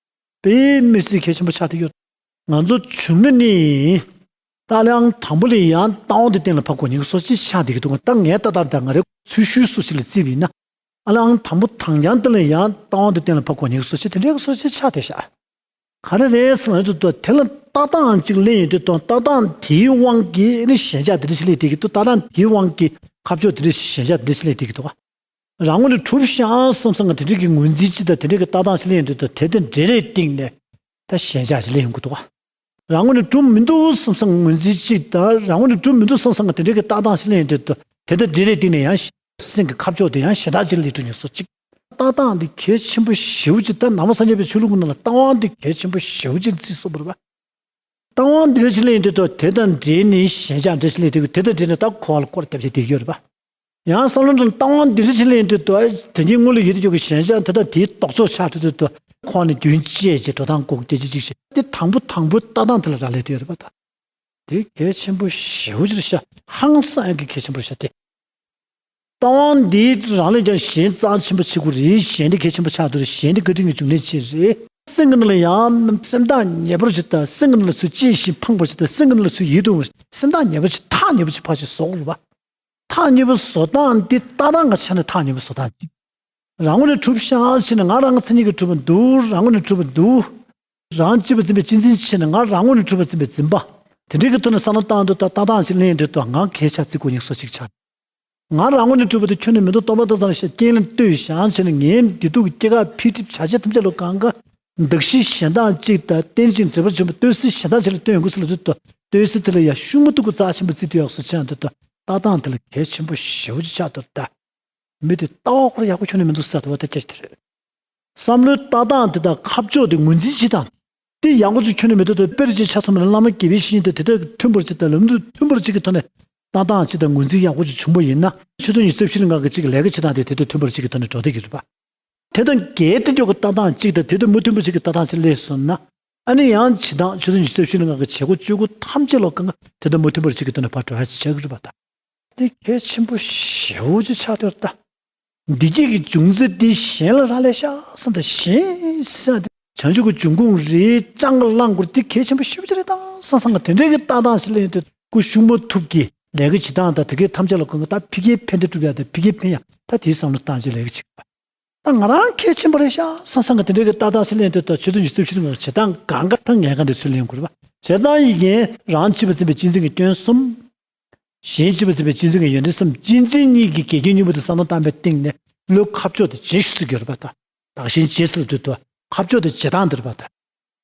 དཔེ་མི་སྲིད་གལ་ཆེན་པོ་ཆགས་བསྡད་ཡོད། ང་ཚོ་བྱུང་ན་ནི། ད་ཨ་ལེ་ཨང་དང་པོ་ལ་ཡང་ལྟ་བ་འདི་གཏན་ལ་ཕབ་དགོས་ཉེན་ཁ་སོ་ཅི་ཆགས་བསྡད་ཀྱི་འདུག་ད་ངའི་ལྟ་སྟངས་དང་ང་རའི་ཚུལ་ཤུལ་སོ་ཅི་ལ་བརྩིས་པ་ཡིན་ན། ཨ་ལེ་ཨང་དང་པོ་དང་རྐྱང་འདི་ལ་ཡང་ལྟ་བ་འདི་གཏན་ལ་ཕབ་དགོས་ཉེན་ཁ་སོ་ཅི་དེ་འདྲའི་སོ་ཅི་ཆགས་བསྡད་ཤག་ག་རེ་རེད་ཟེར་ན་དུ་དེ་ལ་ལྟ་སྟངས་གཅིག་ལེན་ཡོང་དུས་དང་ལྟ་སྟངས་དེའི་དབང་གིས་ནི་ཞེན་ཆགས་འདི་འདྲ་ཞིག་སླེབས་བསྡད་ཀྱི་འདུག་ལྟ་སྟངས་དེའི་དབང་གིས་ཁ་ཕྱོགས་འདི་འདྲ་ཞེན་ཆགས་འདི་འདྲ་ཞིག་སླེབས་བསྡད་ཀྱི་འདུག་རང་ངོས་ནས་གྲུབ་ཤག་བསམ་བསམ་ང་དེ་འདྲའི་གི་ངོས་འཛིན་ཅིག་དང་དེ་འདྲའི་གི་ལྟ་སྟངས་ཤིག་ལེན་དུས་དང་དེ་དང་འབྲེལ་རེས་སྟེང་ནས་ད་ཞེན་ཆགས་ཤིག་ལེན་ཡོང་གི་འདུག་རང་ངོས་ནས་གྲུབ་མི་འདུག་བསམ་བསམ་ངོས་འཛིན་ཅིག་དང་རང་ངོས་ནས་གྲུབ་མི་འདུག་བསམ་བསམ་ང་དེ་འདྲའི་གི་ལྟ་སྟངས་ཤིག་ལེན་དུས་དང་དེ་དང་འབྲེལ་རེས་སྟེང་ནས་ཡང་སེམས་ཀྱི་ཁ་ཕྱོགས་དེ་ཡང་ཞེ་དྲག་ཅིག་སླེབས་འགྲོ་ཡོང་ས་ཅིག་ལྟ་སྟངས་འདི་གལ་ཆེན་པོ་ཞེ་པོ་ཅིག་ད་ནང་པ་སངས་རྒྱས་པའི་ཆོས་ལུགས་ཀྱི་ནང་ལ་ལྟ་བ་འདི་གལ་ཆེན་པོ་ཞེ་པོ་ཅིག་བརྩི་སྲོལ་ཡོད་རེད་པ། ལྟ་བ་འདི་འདྲ་ཞིག་ལེན་དུས་དང་དེ་དང་འབྲེལ་ནས་ཞེན་ཆགས་འདྲ་ཞིག་སླེབས་དུས་དེ་དང་འབྲེལ་ནས་ད་འཁོར་བ་ལ་སྐོར་རྒྱབ་བྱས་བསྡད་ཀྱི་ཡོད་རེད་པ། ཡང་བསམ་བློ་དང་ལྟ་བ་འདི་འདྲ་ཞིག་ལེན་དུས་དང་དེ་གཉིས་སྔོན་ལ་ཡོད་དུ་ཡོད་ཀྱི་ཞེན་ཆགས་དེ་དང་དེའི་ལྡོག་ཕྱོགས་ཆགས་དུས་དུས་དང་འཁོར་བ་ནས་རྒྱུན་བཅད་བྱས་འགྲོ་སྟངས་སྐོར་རྒྱག་བྱས་ཅིག་བྱས་དེ་དང་པོ་དང་པོའི་ལྟ་སྟངས་དེ་ལ་རག་ལས་དུས་ཡོད་རེད་པ་ད། དེ་གལ་ཆེན་པོ་ཞེ་པོ་ཅིག་རེད་ཤག་ཧང་སང་ཡག་གི་གལ་ཆེན་པོ་རེད་ཤག་དེ། ལྟ་བ་འདིའི་རང་ལས་ཀྱང་གཞན་རྩ་ཆེན་པོ་བྱེད་དགོས་རེད། གཞན་དེ་གལ་ཆེན་པོ་ཆགས་འདུག་རེད། གཞན་དེ་བཀའ་དྲིན་གྱི་འབྱུང་གནས་ཆེ་རེད། སེམས་ཀྱི་ནང་ལ་ཡང་སེམས་ཐག་ཉེ་པོར་བྱེད་དང་སེམས་ཀྱི་ནང་ལ་ཚུར་གཅེས་ཤིང་ཕངས་པར་བྱེད་དང་སེམས་ཀྱི་ནང་ལ་ཚུར་ཡིད་དུ་འོང་བར་སེམས་ཐག་ཉེ་པོ་ཅིག་ཐག་ཉེ་པོ་ཅིག་ཕར་ཅིག་བཟོ་དགོས་རེད་པ། ཐག་ཉེ་པོ་བཟོ་སྟངས་འདི་ལྟ་སྟངས་ཀྱི་ཆ་ནས་ཐག་ཉེ་པོ་བཟོ་སྟངས་ཅིག་རང་ངོས་ནས་གྲུབ་ཤག་ཕྱིན་ན་ང་རང་མཚན་ཉིད་ཀྱིས་གྲུབ་པ་འདུག་རང་ངོས་ནས་གྲུབ་པ་འདུག་རང་གཅེས་པར་འཛིན་པའི་གཅེས་འཛིན་ཕྱིན་ན་ང་རང་ངོས་ནས་གྲུབ་པར་འཛིན་པའི་འཛིན་པ། དེ་འདྲའི་གི་ཐོག་ནས་བསམ་བློ་བཏང་དུས་ད་ལྟ་སྟངས་ཤིག་ལེན་དུས་ད་ང་གལ་ཆེ་བརྩི་དགོས་ཉེན་ཁ་སོ་ཅིག་ཆགས། ང་རང་ངོས་ནས་གྲུབ་པ་དེ་ཁྱོན་ནས་མི་འདུག་སྟོང་པ་ལྟ་ཙམ་ཞིག་རྐྱེན་ལ་ལྟོས་བཞག་བྱས་ནས་ངའི་བདེ་སྡུག་གི་སྐྱེ་རྒ་འཕེལ་འགྲིབ་བྱ་བྱེད་ཐམས་ཅད་ལ་གང་ག་གདགས་གཞི་གཞན་དག་ཅིག་དང་རྟེན་ཅིང་འབྲེལ་བར་འབྱུང་བའི་ལྟོས་གཟི་གཞན་དག་ཅིག་ལ་ལྟོས་ཡོང་གི་ཟེར་ལབ་དུས་ད་ལྟོས་གཟི་དེ་ལ་ཡང་ཤུགས་མ་ཐུག་གི་རྩ་ཆེན་པོ་བརྩི་དུས་ཡག་སོ་ཆེ་ཡང་དུས་ད་ལྟ་སྟངས་དེ་ལ་གལ་ཆེན་པོ་ཞེ་པོ་ཅིག་ཆགས་འདུག་ད། མི་དེ་ལྟ་བ་ཁོ་རང་ཡག་པོ་ཁྱོན་ནས་མི་འདུག་ཟེར་དུས་ད་སྐད་ཆ་དེ་རེད། བསམ་བློའི་ལྟ་སྟངས་དེ་དང་ཁ་ཕྱོགས་དེ་ངོས་འཛིན་བྱེད་སྟངས་དེ་ཡག་པོ་ཅིག་ཁྱོན་ནས་མི་འདུག་ད་དཔེར་ཅིག་ཆ་མཚོན་པ་ན་བླ་མ་དགེ་བའི་བཤེས་གཉེན་དེ་དེ་དག་མཐུན་པར་བྱེད་དང་ལམ་དུ་མཐུན་པར་བྱེད་ཀྱི་ཐོག་ནས་ལྟ་སྟངས་ཅིག་དང་ངོས་འཛིན་ཡག་པོ་ཅིག་བྱུང་བ་ཡིན་ན་ཆོས་དོན་ཉི་ཤུ་རྩ་བཞི་ལ་ང་གི་ཅིག་ལས་ཀ་བྱེད་སྟངས་དེ་དེ་དང་མཐུན་པར་བྱེད་ཀྱི་ཐོག་ནས་འགྲོ་བསྡད་ཀྱི་རེད་པ། དེ་དང་འགལ་ཏེ་འགྱོ་གི་ལྟ་སྟངས་ཅིག་དང་དེ་དང་མི་མཐུན་པ་ཅིག་གི་ལྟ་སྟངས་ཅིག་སླེབས་སོང་ན་ཨ་ནི་ཡང་བྱེད་སྟངས་ཆོས་དོན་ཉི་ཤུ་རྩ་བཞི་ལ་ང་གི་བྱེད་སྒོ་སྤྱོད་སྒོ་ཐམས་ཅད་ལ་གང་ག་དེ་དང་མི་མཐུན་པར་བྱེད་ཀྱི་ཐོག་ནས་ཕར་འགྲོ་ཡག་ཅིག་བྱེད་ཀྱི་རེད་པ་ད། དེ་གལ་ཆེན་པོ་ཞེ་པོ་ཅིག་ཆགས་བསྡད་ད། བདེ་སྐྱིད་ཀྱི་འབྱུང་རྩ་འདི་གཞན་ལ་རག་ལས་ཤག་བསམ་དང་གཞན་ཟེར་ཡག་དེ་ བྱང་ཆུབ་ཀྱི་འབྱུང་ཁུངས་རེད། ཅང་གི་བླང་དགོས་དེ་གལ་ཆེན་པོ་ཞེ་པོ་ཅིག་རེད་ད་བསམ་བསམ་གི་དེ་འདྲའི་གི་ལྟ་སྟངས་ཤིག་ལེན་དུས་སྐུ་གཞུག་མ་ཐུབ་ཀྱི་ལས་ཀ་བྱེད་སྟངས་དང་དེ་གའི་ཐམས་ཅད་ལ་གང་གི་ད་ཕི་ཀའི་ཕན་བདེ་སྒྲུབ་ཡ་དང་ཕི་ཀའི་ཕན་ཡ་ད་དེའི་བསམ་བློ་བཏང་བྱས་ལས་ཀ་བྱེད་དགོས་པ། ད་ང་རང་གལ་ཆེན་པོ་རེད་ཤག་བསམ་བསམ་གི་དེ་འདྲའི་གི་ལྟ་སྟངས་ཤིག་ལེན་དུས་ད་ཆུ་ཚོད་ཉི་ཤུ་རྩ་བཞི་རིང་ལ་བྱེད་སྟངས་གང་ག་ད་ངས་གང་དེ་ཚུར་ལེན་དགོས་རེད་པ། བྱས་ཙང་ཡི་གེ་རང་གཅེས་པར་འཛིན་པའི་གཅེས་འཛིན་གྱི་སྐྱོན་གསུམ། གཞན་གཅེས་པར་འཛིན་པའི་གཅེས་འཛིན་གྱི་ཡོན་ཏན་གསུམ། གཅེས་འཛིན་གཉིས་ཀྱི་འགལ་རྐྱེན་གཉིས་པོ་དེ་བསམ་བློ་བཏང་བའི་སྟེང་ནས་བློའི་ཁ་ཕྱོགས་དེ་ཇེ་ཞིག་གི་ཡོད་རེད་པ། ད་བདག་གཞན་བརྗེ་ཟེར་དུས་དུ་ཁ་ཕྱོགས་དེ་བརྗེ་སྟངས་དེ་རེད་པ། ད་དེ་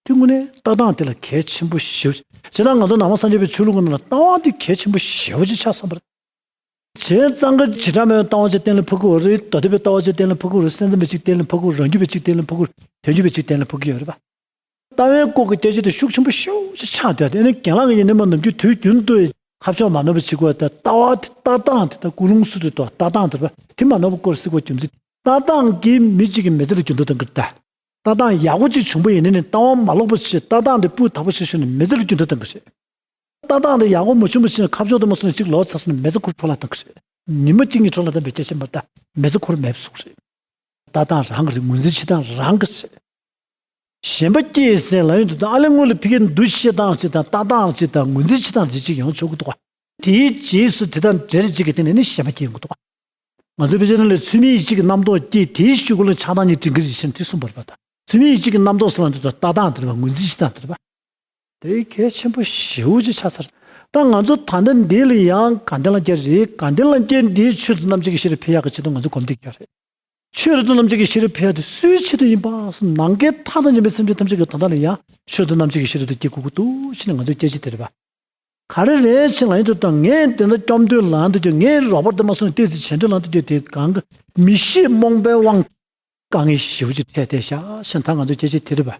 དངོས་གནས་ལྟ་སྟངས་དེ་ལ་གལ་ཆེན་པོ་ཞེ་པོ་ཅིག་བྱས་ཙང་ང་ཚོ་ནང་པ་སངས་རྒྱས་པའི་ཆོས་ལུགས་ཀྱི་ནང་ལ་ལྟ་བ་དེ་གལ་ཆེན་པོ་ཞེ་པོ་ཅིག་ཆགས་སོང་བ་རེད། བྱས་ཙང་གི་བྱེ་བྲག་སྨྲ་བའི་ལྟ་བ་ཅིག་གཏན་ལ་ཕབ་ཀྱི་ཡོད་རེད། མདོ་སྡེ་པའི་ལྟ་བ་ཅིག་གཏན་ལ་ཕབ་ཀྱི་ཡོད་རེད། སེམས་ཙམ་པའི་ཅིག་གཏན་ལ་ཕབ་ཀྱི་ཡོད་རེད། རང་རྒྱུད་པའི་ཅིག་གཏན་ལ་ཕབ་ཀྱི་ཡོད་རེད། དོན་རྒྱུད་པའི་ཅིག་གཏན་ལ་ཕབ་ཀྱི་ཡོད་རེད་པ། ལྟ་བའི་སྐོར་གྱི་སྐད་ཆ་དེ་ཤུགས་ཆེན་པོ་ཞེ་པོ་ཅིག་ཆགས་བསྡད་དེ་ནི་རྒན་ལགས་ཀྱིས་ཡིན་ནའི་མ་ནམ་རྒྱུན་དུས་རྒྱུན་དུ་ཁ་ཕྱོགས་མ་ནོར་བ་བྱེད་དགོས། ད་ལྟ་བ་དེ་ལྟ་སྟངས་དེ་ད་ཀུན་སློང་སུ་དེ་ལྟ་སྟངས་དེ་རེད་པ། དེ་མ་ནོར་བ་སྐོར་སྲིད་པ་རྒྱུ་མཚན་ལྟ་སྟངས་ཀྱིས་མི་གཅིག་གི་མི་ཚེ་ལ་འགྱུར་ལྡོག་གཏང་གི་རེད་ད། ལྟ་སྟངས་ཡག་པོ་ཅིག་བྱུང་པ་ཡིན་ནའི་ལྟ་བ་མ་ལོག་པ་བྱས། ལྟ་སྟངས་དེ་སྤུས་དག་པོ་ཞིག་བྱུང་ནས་མི་ཚེ་ལ་འགྱུར་ལྡོག་གཏང་གི་རེད། ལྟ་སྟངས་དེ་ཡག་པོ་མ་བྱུང་བ་བྱས་ནས་ཁ་ཕྱོགས་དེ་མ་སོང་ནས་གཅིག་ལོག་ཚར་སོང་ན་མི་ཚེ་ཁོ་འཕྲོ་བརླག་གཏང་གི་རེད། ཉི་མ་གཅིག་གཉིས་འཕྲོ་བརླག་གཏང་པའི་སྐད་ཆ་མ་རེད་ད། མི་ཚེ་ཁོ་རང་མེད་པ་བཟོ་གི་རེད། ལྟ་སྟངས་རང་གི་རེད། ངོས་འཛིན་བྱེད་སྟངས་རང་གི་རེད། ཞེན་པ་སྐྱེས་ཟེར་ལབ་ཡོང་དུས་ད་ཨ་ལས་སྔོན་ལ་ཕ་གིར་འདུ་ཤེས་སྟངས་ཅིག་དང་ལྟ་སྟངས་ཅིག་དང་ངོས་འཛིན་བྱེད་སྟངས་ཅིག་ཅིག་ཡོང་ཆོག་གི་འདུག་ག་དེའི་རྗེས་སུ་དེ་དང་འབྲེལ་ཅིག་གི་སྟེང་ནས་ནི་ཞེན་པ་སྐྱེ་ཡོང་གི་འདུག་ག་ང་ཚོའི་དཔེ་ཆ་ནང་ལ་ཚུལ་མིན་ཡིད་བྱེད་ཀྱི་རྣམ་རྟོག་སྐྱེས་དེའི་ཤུལ་ཀུན་ལ་ཆགས་སྡང་གཉིས་འདྲེན་གྱི་རེད་ཅེས་དེ་གསུངས་པ་རེད་པ། ད་ཚུལ་མིན་ཡིད་བྱེད་ཀྱི་རྣམ་རྟོག་ཟེར་ལབ་དུས་ད་ལྟ་སྟངས་དེ་རེད་པ། ངོས་འཛིན་བྱེད་སྟངས་དེ་རེད་པ། དེ་གལ་ཆེན་པོ་ཞེ་པོ་ཅིག་ཆགས་ཚར། ད་ང་ཚོ་ད་ལྟ་འདི་ལ་ཡང་དགའ་ལྡན་ལྷ་བརྒྱ་རེད། དགའ་ལྡན་ལྷ་བརྒྱ་འདིའི་ཆོས་དང་རྣམ་འབྱེད་ཀྱི་ཤེས་རབ་འཕེལ་ཡག་གི་ཆེད་དུ་ང་ཚོ་གོམས་འདྲིས་རྒྱག་རེད། ཆོས་རབ་ཏུ་རྣམ་འབྱེད་ཀྱི་ཤེས་རབ་འཕེལ་ཡག་དེ་སུའི་ཆེད་དུ་ཡིན་པ་སོགས་ནམ་མཁའི་མཐའ་དང་མཉམ་པའི་སེམས་ཅན་ཐམས་ཅད་ཀྱི་དོན་དག་ལ་ཡང་ཆོས་རབ་ཏུ་རྣམ་འབྱེད་ཀྱི་ཤེས་རབ་དེ་སྐྱེ་དགོས་ཀྱི་འདུག་ཅེས་ནས་ང་ཚོའི་སྐད་ཆ་དེ་རེད་པ། ག་རེ་རེད་ཅེས་ལབ་ཡོང་དུས་ད་ངས་དེ་འདྲ་སྐྱོབ་འདོད་ལངས་འདུག་ཀྱང་ངའི་རོགས་པ་དེ་མ་སོང་ནས་ཏོག་ཙམ་བྱེད་འདོད་ལངས་འདུག་ཀྱང་དེ་གང་གི་མི་ཤེས་རྨོངས་པའི་དབང་གིས་དཀའ་ངལ་ཞེ་པོ་ཅིག་འཕྲད་བསྡད་ཤག་ཅེས་ད་ང་ཚོའི་སྐད་ཆ་དེ་རེད་པ།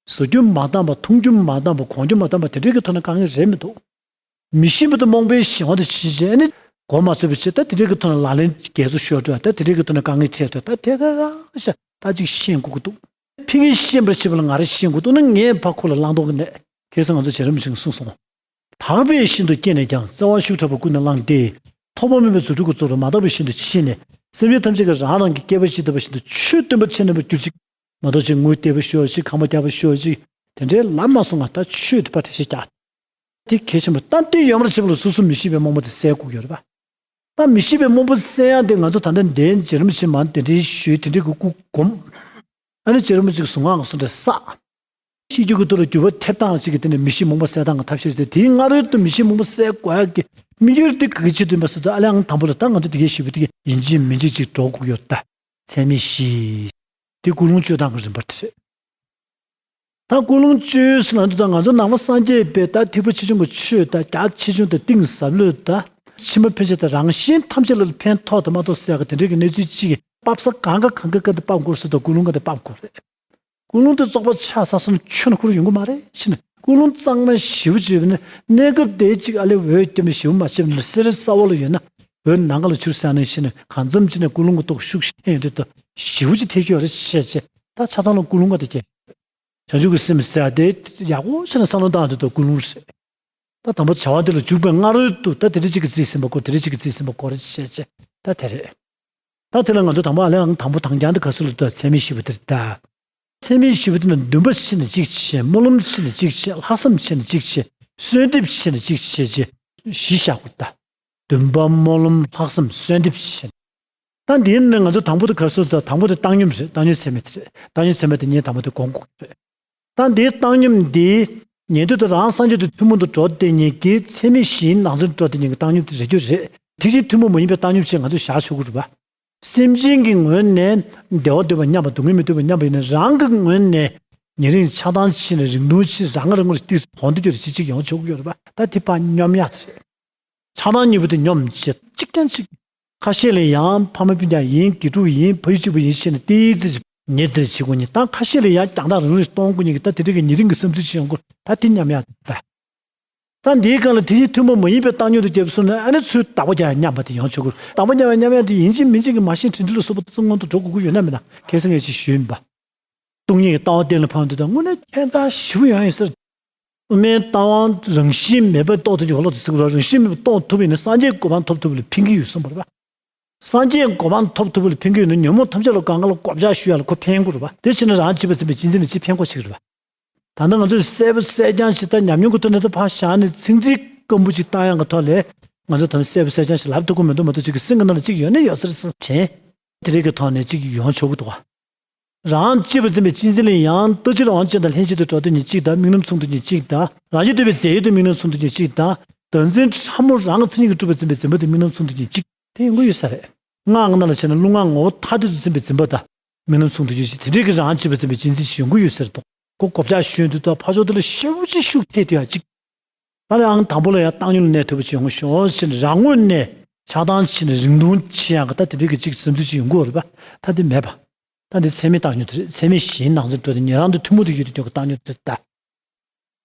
བཟོ་རྒྱུ་མ་འདང་པ། མཐོང་རྒྱུ་མ་འདང་པ། གོན་རྒྱུ་མ་འདང་པ་དེ་འདྲའི་གི་ཐོག་ནས་དཀའ་ངལ་རེད་མི་འདུག་མི་ཤེས་པ་དེ་རྨོངས་པའི་གཞན་དབང་དུ་བྱས་བྱས་ནས་གོ་མ་ཚོད་པ་བྱས། ད་དེ་འདྲའི་གི་ཐོག་ནས་ལག་ལེན་རྒྱལ་སོ་ཤོར་འགྲོ། ད་དེ་འདྲའི་གི་ཐོག་ནས་དཀའ་ངལ་འཕྲད་འགྲོ། ད་དེ་ག་རང་ཤ་ད་ཅིག་ཤེས་དགོས་ཀྱི་འདུག་ཕ་གིར་ཤེས་པར་བྱེད་པ་ལ་ང་རང་ཤེས་དགོས་འདུག་ན་ངས་ཕ་ཁོ་ལ་བླང་དོགས་ཀྱི་མེད། ཁ་སང་ང་ཚོ་རྗེ་རིན་པོ་ཆེས་གསུངས་སོང་། དག་པའི་ཞིང་དུ་སྐྱེས་ནས་ཀྱང་། བརྩེ་བ་ཤུགས་དྲག་པོས་ཀུན་ནས་བསླངས་ཏེ། ཐོགས་པ་མེད་པའི་རྫུ་འཕྲུལ་གྱི་ཚོགས་ལ་མ་དག་པའི་ཞིང་དུ་ཕྱིན་ནས། སེམས་ཅན་ཐམས་ཅད་ཀྱིས་རང་རང་གི་སྐལ་པ་བཞིན་བཏུབ་པ་བཞིན་དུ་ཆོས་སྟོན་པར་ཆེས་གནང་བར་གྱུར་ཅིག་མ་གཏོགས་ཅིག་ངུ་བལྟས་པ་ཤོར་ཅིག་ཁང་པ་རྒྱག་པ་ཤོར་ཅིག་དེ་འདྲའི་ལབ་མ་སོང་ང་། ད་ཆོས་དེ་ཕར་འགྲེལ་བཤད་རྒྱག་དེ་གལ་ཆེན་པོ། ད་དེ་ཡོང་བར་བྱེད་པ་ལ་སོ་སོ་མི་ཤེས་པའི་རྨོངས་པ་དེ་སེལ་དགོས་ཀྱི་ཡོད་རེད་པ། ད་མི་ཤེས་པའི་རྨོངས་པ་སེལ་ཡག་དེ་ང་ཚོ་ད་ལྟ་འདིར་རྗེ་རིན་པོ་ཆེས་མར་གདན་འདྲེན་ཞུས། དེ་འདྲའི་གི་སྐུ་སྒོམ། ཨ་ནི་རྗེ་རིན་པོ་ཆེས་གསུང་ངག་གི་སུ་འདྲ་བསགས། ཤེས་རྒྱུད་ཀྱི་ཐོག་ལ་འགྱུར་བ་ཐེབས་སྟངས་ཤིག་གི་སྟེང་ནས་མི་ཤེས་རྨོངས་པ་སེལ་སྟངས་ཀྱི་ཐབས་ཤེས་རེད་དེ། དེའི་སྔ་རོལ་དུ་མི་ཤེས་རྨོངས་པ་སེལ་དགོས་ཡག་གི་དམིགས་ཡུལ་དེ་ག་གི་ཆེད་དུ་ཡིན་པ་སོགས་དེ་ཨ་ལས་ཨང་དང་པོ་ལ་ད་ང་ཚོ་དེ་གའི་ཞིབ་པོ་དེ་གའི་ཡིན་གཅིག་མིན་གཅིག་ཅིག་འགྲོ་དགོས་ཀྱི་ཡོད་རེད་ད། ཚད་མེད་བཞི། དེ་ཀུན་སློང་བཅོས་སྟངས་ཀྱི་རིམ་པ་དེ་རེད། ད་ཀུན་སློང་བཅོས་ཟེར་ལབ་དུས་ད་ང་ཚོ་ནང་པ་སངས་རྒྱས་པའི་ད་ཐེག་པ་ཆེ་ཆུང་གི་ཆོས་ད་རྒྱ་ཆེ་ཆུང་དང་གཏིང་ཟབ་ལོས་ད་ཕྱི་མ་ཕན་ཆད་ད་རང་གཞན་ཐམས་ཅད་ལ་ཕན་ཐོགས་དང་མ་ཐོགས་ཟེར་ཡག་གི་དེ་འདྲའི་གི་གནས་ཚུལ་གཅིག་གི་དཔག་བསམ་གང་ག་གང་ག་ག་དེ་དཔག་དགོས་སུ་ད་ཀུན་སློང་ག་དེ་དཔག་དགོས་རེད། ཀུན་སློང་དེ་བཙོག་པ་ཆགས་ཚར་སོང་ན་ཆོས་ནི་ཁོ་རང་ཡོང་གི་མ་རེད་ཕྱིན་ནས། ཀུན་སློང་གཙང་མ་ཞེ་པོ་ཅིག་ཡོད་ན་གནས་སྐབས་དེ་གཅིག་ཨ་ལས་འོད་སྐྱོ་མེད་ཞེ་པོ་མ་བྱས་པ་ནི་གསེར་ས་འོག་ལ་ཡོད་ན་འོད་ནམ་མཁའ་ལ་འཕྱུར་ཟེར་ནས་ཕྱིན་ནས་གང་འཚམ་ཅིག་ནས་ཀུན་སློང་གི་སྟོབས་ཤུགས་ཤིག་འཐེན་ཡོང་དུས་ད་ཞེ་པོ་ཅིག་འཐེན་གྱི་ཡོད་རེད་བྱས་བྱས་ད་ཆ་ཚང་ལ་ཀུན་སློང་ག་དེ་སྐྱེ། བྱང་ཆུབ་ཀྱི་སེམས་ཟེར་ཡག་དེ་ཡག་པོ་བྱས་ནས་བསམ་བློ་བཏང་དུས་ད་ཀུན་སློང་རེད། ད་དང་པོ་བྱ་བ་འདི་ལ་འཇུག་པའི་སྔ་རོལ་དུ་ད་དེ་འདྲ་ཅིག་གིས་རྩིས་ཟིན་པ་དགོས། དེ་འདྲ་ཅིག་གིས་རྩིས་ཟིན་པ་དགོས་རེད་བྱས་བྱས་ད་དེ་རེད། ད་དེ་ལ་ང་ཚོ་དང་པོ་ཨ་ལས་ཨང་དང་པོ་དང་རྐྱང་དེ་ག་ཚོད་ལ་ལྟོས། ཚད་མེད་བཞི་པོ་དེ་རེད་ད། ཚད་མེད་བཞི་པོ་དེ་ནི་འདུན་པ་ཆེ་ན་གཅིག་བྱས། སྨོན་ལམ་ཆེ་ན་གཅིག་བྱས། ལྷག་བསམ་ཆེ་ན་གཅིག་བྱས། གསོལ་འདེབས་ཆེ་ན་གཅིག་བྱས་བྱས་བཞི་བཞག་དགོས་ད། འདུན་པ་སྨོན་ལམ་ལྷག་བསམ་གསོལ་འདེབས་ཆེ་ན། ད་འདིའི་ནང་ང་ཚོ་དང་པོ་དེ་ག་རེ་ཟེར་ད། དང་པོ་དེ་བཏང་སྙོམས་རེད། བཏང་སྙོམས་ཚད་མེད་དེ་རེད། བཏང་སྙོམས་ཚད་མེད་དེ་ངས་དང་པོ་དེ་དགོངས་དགོས་ཀྱི་རེད། ད་འདིའི་བཏང་སྙོམས་འདི་ཉན་ཐོས་དང་རང་སངས་རྒྱས་དང་ཐུན་མོང་དུ་འགྲོ་བསྡད་མཁན་གྱི་ཚད་མེད་བཞིའི་ནང་ཚན་འགྲོ་བསྡད་མཁན་གྱི་བཏང་སྙོམས་དེ་རེད་རྒྱུ་རེད། དེ་བཞིན་ཐུན་མོང་མ་ཡིན་པའི་བཏང་སྙོམས་ཞེས་ང་ཚོས་བཞག་ཆོག་གི་རེད་པ། སེམས་ཅན་གྱི་ངོས་ནས་བདེ་བ་འདོད་པ་མཉམ་པ་སྡུག་བསྔལ་མི་འདོད་པ་མཉམ་པ་ཡིན་ན་རང་གི་ངོས་ནས་ཉེ་རིང་ཆགས་སྡང་ཕྱིན་ནས་རིང་ཐུང་ཕྱིན་རང་ངོ་རང་ངོ་ལ་ཏིས་གོང་དུ་གྱུར་ཅི་ཅིག་ཡོང་ཆོག་གི་ཡོད་རེད་པ། ད་དེ་ཕར་སྙོམས་ཡག་དེ་རེད། ཆགས་སྡང་གཉིས་པོ་དེ་སྙོམས་བྱས་གཅིག་ཀྱང་གཅིག་ཁ་ཤས་ལ་ཡང་ཕ་མ་སྤུན་ཀྱག་ཡིན། དགེ་ཕྲུག་ཡིན། ཕ་ཡུལ་གཅིག་པ་ཡིན་ཞེས་ནས་ཏིས་ཙི་ཉེ་ཙིར་བྱེད་དགོས་ཉེ། ད་ཁ་ཤས་ལ་ཡང་རྒྱང་ཐག་རིང་རུ་གཏོང་དགོས་ཉེ་གི་ད་དེ་འདྲ་གི་ཉེ་རིང་གི་བསམ་ཚུལ་ཞིག་ཡོང་གི་རེད། ད་དེ་མཉམ་ཡག་ད། ད་འདིའི་སྒང་ལ་དེ་བཞིན་ཐུན་མོང་མ་ཡིན་པའི་བཏང་སྙོམས་དེ་བརྒྱབ་སོང་ན་ཨ་ནི་ཚུར་བདག་པོ་རྒྱག་ཡག་མཉམ་པ་དེ་ཡོང་ཆོག་གི་རེད། བདག་པོ་རྒྱག་ཡག་མཉམ་ཡག་དེ་ཡིན་གཅིག་མིན་གཅིག་གི་མ་གཞི་འཕྲིན་སྒྲིག་ལ་སོགས་པ་དེ་ཚོ་སྔོན་དུ་འགྲོ་དགོས་ཀྱི་ཡོད་ན་མེད་ན་ཁ་སང་ངས་ཅིག་ཞུས་ཡིན་པ། སྟོང་ཉིད་ཀྱི་ལྟ་བ་གཏན་ལ་ཕབ་འདུག་ད་དངོས་གནས་ཁྱད་མཚར་ཞེ་པོ་ཡོང་ཡིན་ཟེར། དབུ་མའི་ལྟ་བ་རང་བཞིན་མེད་པའི་རྟོགས་ཐུབ་ཀྱི་ཧོ་ལོ་དེ་ཟེར་དགོས་རེད། རང་བཞིན་མེད་པའི་རྟོགས་ཐུབ་ཡིན་ན་སངས་རྒྱས་གོ་འཕང་ཐོབ་ཐུབ་ལ་ཕན་གྱི་ཡོད་གསུངས་པ་རེད་པ། སངས་རྒྱས་གོ་འཕང་ཐོབ་ཐུབ་པ་ལ་ཕན་གྱི་ཡོད་ན། ཉོན་མོངས་ཐམས་ཅད་ལ་གང་ག་ལ་བགོ་བཤའ་ཞུ་ཡ་ལ་ཁོ་ཕན་གྱི་རེད་པ། དེ་བྱས་ན་རང་གཅེས་པར་འཛིན་པའི་གཅེས་འཛིན་ལ་ཅི་ཕན་གོ་ཆེ་གི་རེད་པ། ད་ལྟ་ང་ཚོས་གསལ་པོ་གསལ་རྐྱང་ཞིག་ད་ཉམས་མྱོང་གི་ཐོག་ནས་ད་ཕར་བཞག་ནས་ཚིག་འཛིན་སྐམ་པོ་ཅིག་བཏང་ཡག་གི་ཐོག་ལ། ང་ཚོས་ད་ནི་གསལ་པོ་གསལ་རྐྱང་ཞིག་ལབ་ཐུབ་ཀྱི་མི་འདུག་མ་གཏོགས། ཅིག་གི་སེམས་ཀྱི་ནང་ལ་ཅིག་ཡོད་ན་ཡོད་ས་རེད་བསམ་དྲན། དེ་རིགས་ཀྱི་ཐོག་ནས་ཅིག་ཡོང་ཆོག་གི་འདུག་ག། རང་གཅེས་པར་འཛིན་པའི་གཅེས་འཛིན་ལ་ཡང་ལྟ་ཕྱིར་དབང་ཅན་དང་ལྷན་ཅིག་ཏུ་འགྲོ་འདོད་ཉིད་གཅིག་དང་། དམིགས་རྣམ་མཚུངས་འདོད་ཉིད་གཅིག་དང་། རང་བཞིན་བསྟོད་པའི་རྫས་ཡོད་དུ་དམིགས་རྣམ་མཚུངས་འདོད་ཉིད་གཅིག་དང་། བདག་འཛིན་ཕྲ་མོ་རང་གི་མཚན་ཉིད་ཀྱིས་གྲུབ་པར་འཛིན་པའི་འཛིན་པ་དེ་དམིགས་རྣམ་མཚུངས་འདོད་ཉིད་གཅིག་དེ་ཡོང་གི་ཡོད་ས་རེད། སྔགས་ནང་ལ་བྱས་ན་རླུང་སྔགས་ངོ་བོ་ཐ་དད་དུ་འཛིན་པའི་འཛིན་པ་དང་། དམིགས་རྣམ་མཚུངས་འདོད་ཉིད་གཅིག་དེ་འདྲའི་གི་རང་གཅེས་པར་འཛིན་པའི་གཅེས་འཛིན་ཞིག་ཡོང་གི་ཡོད་ས་རེད་དོ། ཁོ་བགོ་བཤའ་ཞུ་དུས་ད་ཕར་ཕྱོགས་དེ་ལ་ཞེ་པོ་ཅིག་ཤུགས་ཐེབས་དུས་ཡ་གཅིག་ད་ལས་ཨང་དང་པོ་ལ་ཡང་བཏང་སྙོམས་ལ་གནས་ཐུབ་པ་ཅིག་ཡོང་ཞོག་ཕྱིན། རང་ངོས་ནས་ཆགས་སྡང་ཕྱིན། རིང་ཐུང་ཕྱིན་ཡང་གི་ད་དེ་འདྲའི་གི་ཅིག་བསམ་ཚུལ་ཅིག་ཡོང་གི་ཡོད་རེད་པ། ད་དེ་མེད་པ། ད་འདི་ཚད་མའི་བཏང་སྙོམས་དེ་རེད། ཚད་མའི་གཞིའི་ནང་ཚན་འགྲོ་སྟེ་ཉན་རང་དང་ཐུན་མོང་དུ་ཡོད་དུ་འགྱུར་གྱི་བཏང་སྙོམས་དེ་རེད་ད།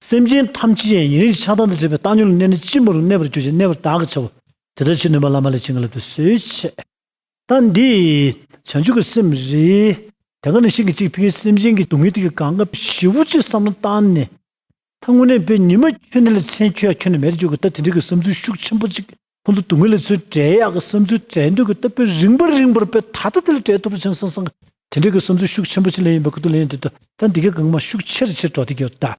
སེམས་ཅན་ཐམས་ཅད་ཡང་ཡུན་རིང་ཆགས་སྡང་དང་བྲལ་བའི་བཏང་སྙོམས་ལ་གནས་ན་ཅི་མ་རུང་གནས་པར་གྱུར་ཅིང་གནས་པར་བདག་གིས་བྱ་བ། དེ་ལྟར་ཕྱིར་ནུས་པ་བླ་མ་ལས་བྱིན་གྱིས་བརླབ་ཏུ་གསོལ་བྱས། ད་འདི་བྱང་ཆུབ་ཀྱི་སེམས་རེད། དེ་ག་ནང་བཞིན་གྱི་གཅིག་ཕ་གིའི་སེམས་ཅན་གྱི་སྡུག་བསྔལ་དེ་གི་གང་ག་ཞེ་པོ་ཅིག་བསམ་བློ་བཏང་ནས། ད་དངོས་གནས་དཔེ་ཉི་མ་ཁྱོན་ནས་ལ་མཚན་ཁྱོན་ཡ་ཁྱོན་ནས་མེད་དུ་འགྱུར་གི། ད་དེ་འདྲའི་གི་བསམ་ཚུལ་ཤུགས་ཆེན་པོ་ཅིག་ཁོང་ཚོ་སྡུག་བསྔལ་ལས་ཚུར་བསྒྲལ་ཡག་གི་བསམ་ཚུལ་དྲན་དུས་ཀྱི་ད་དཔེ་རིམ་པ་རིམ་པར་དཔེ་ད་ལྟ་དེ་ལ་བསྒྲལ་ཐུབ་ར་ཆེན་སང་སང་གི་དེ་འདྲའི་གི་བསམ་ཚུལ་ཤུགས་ཆེན་པོ་ཅིག་ལ་ཡིན་པ་ཁུ་ཏུ་ལ་ཡིན་དུས་ད་ད་འདི་གའི་གང་མ་ཤུགས་ཆེ་རུ་ཆེར་འགྲོ་བསྡད་ཀྱི་ཡོད་ད།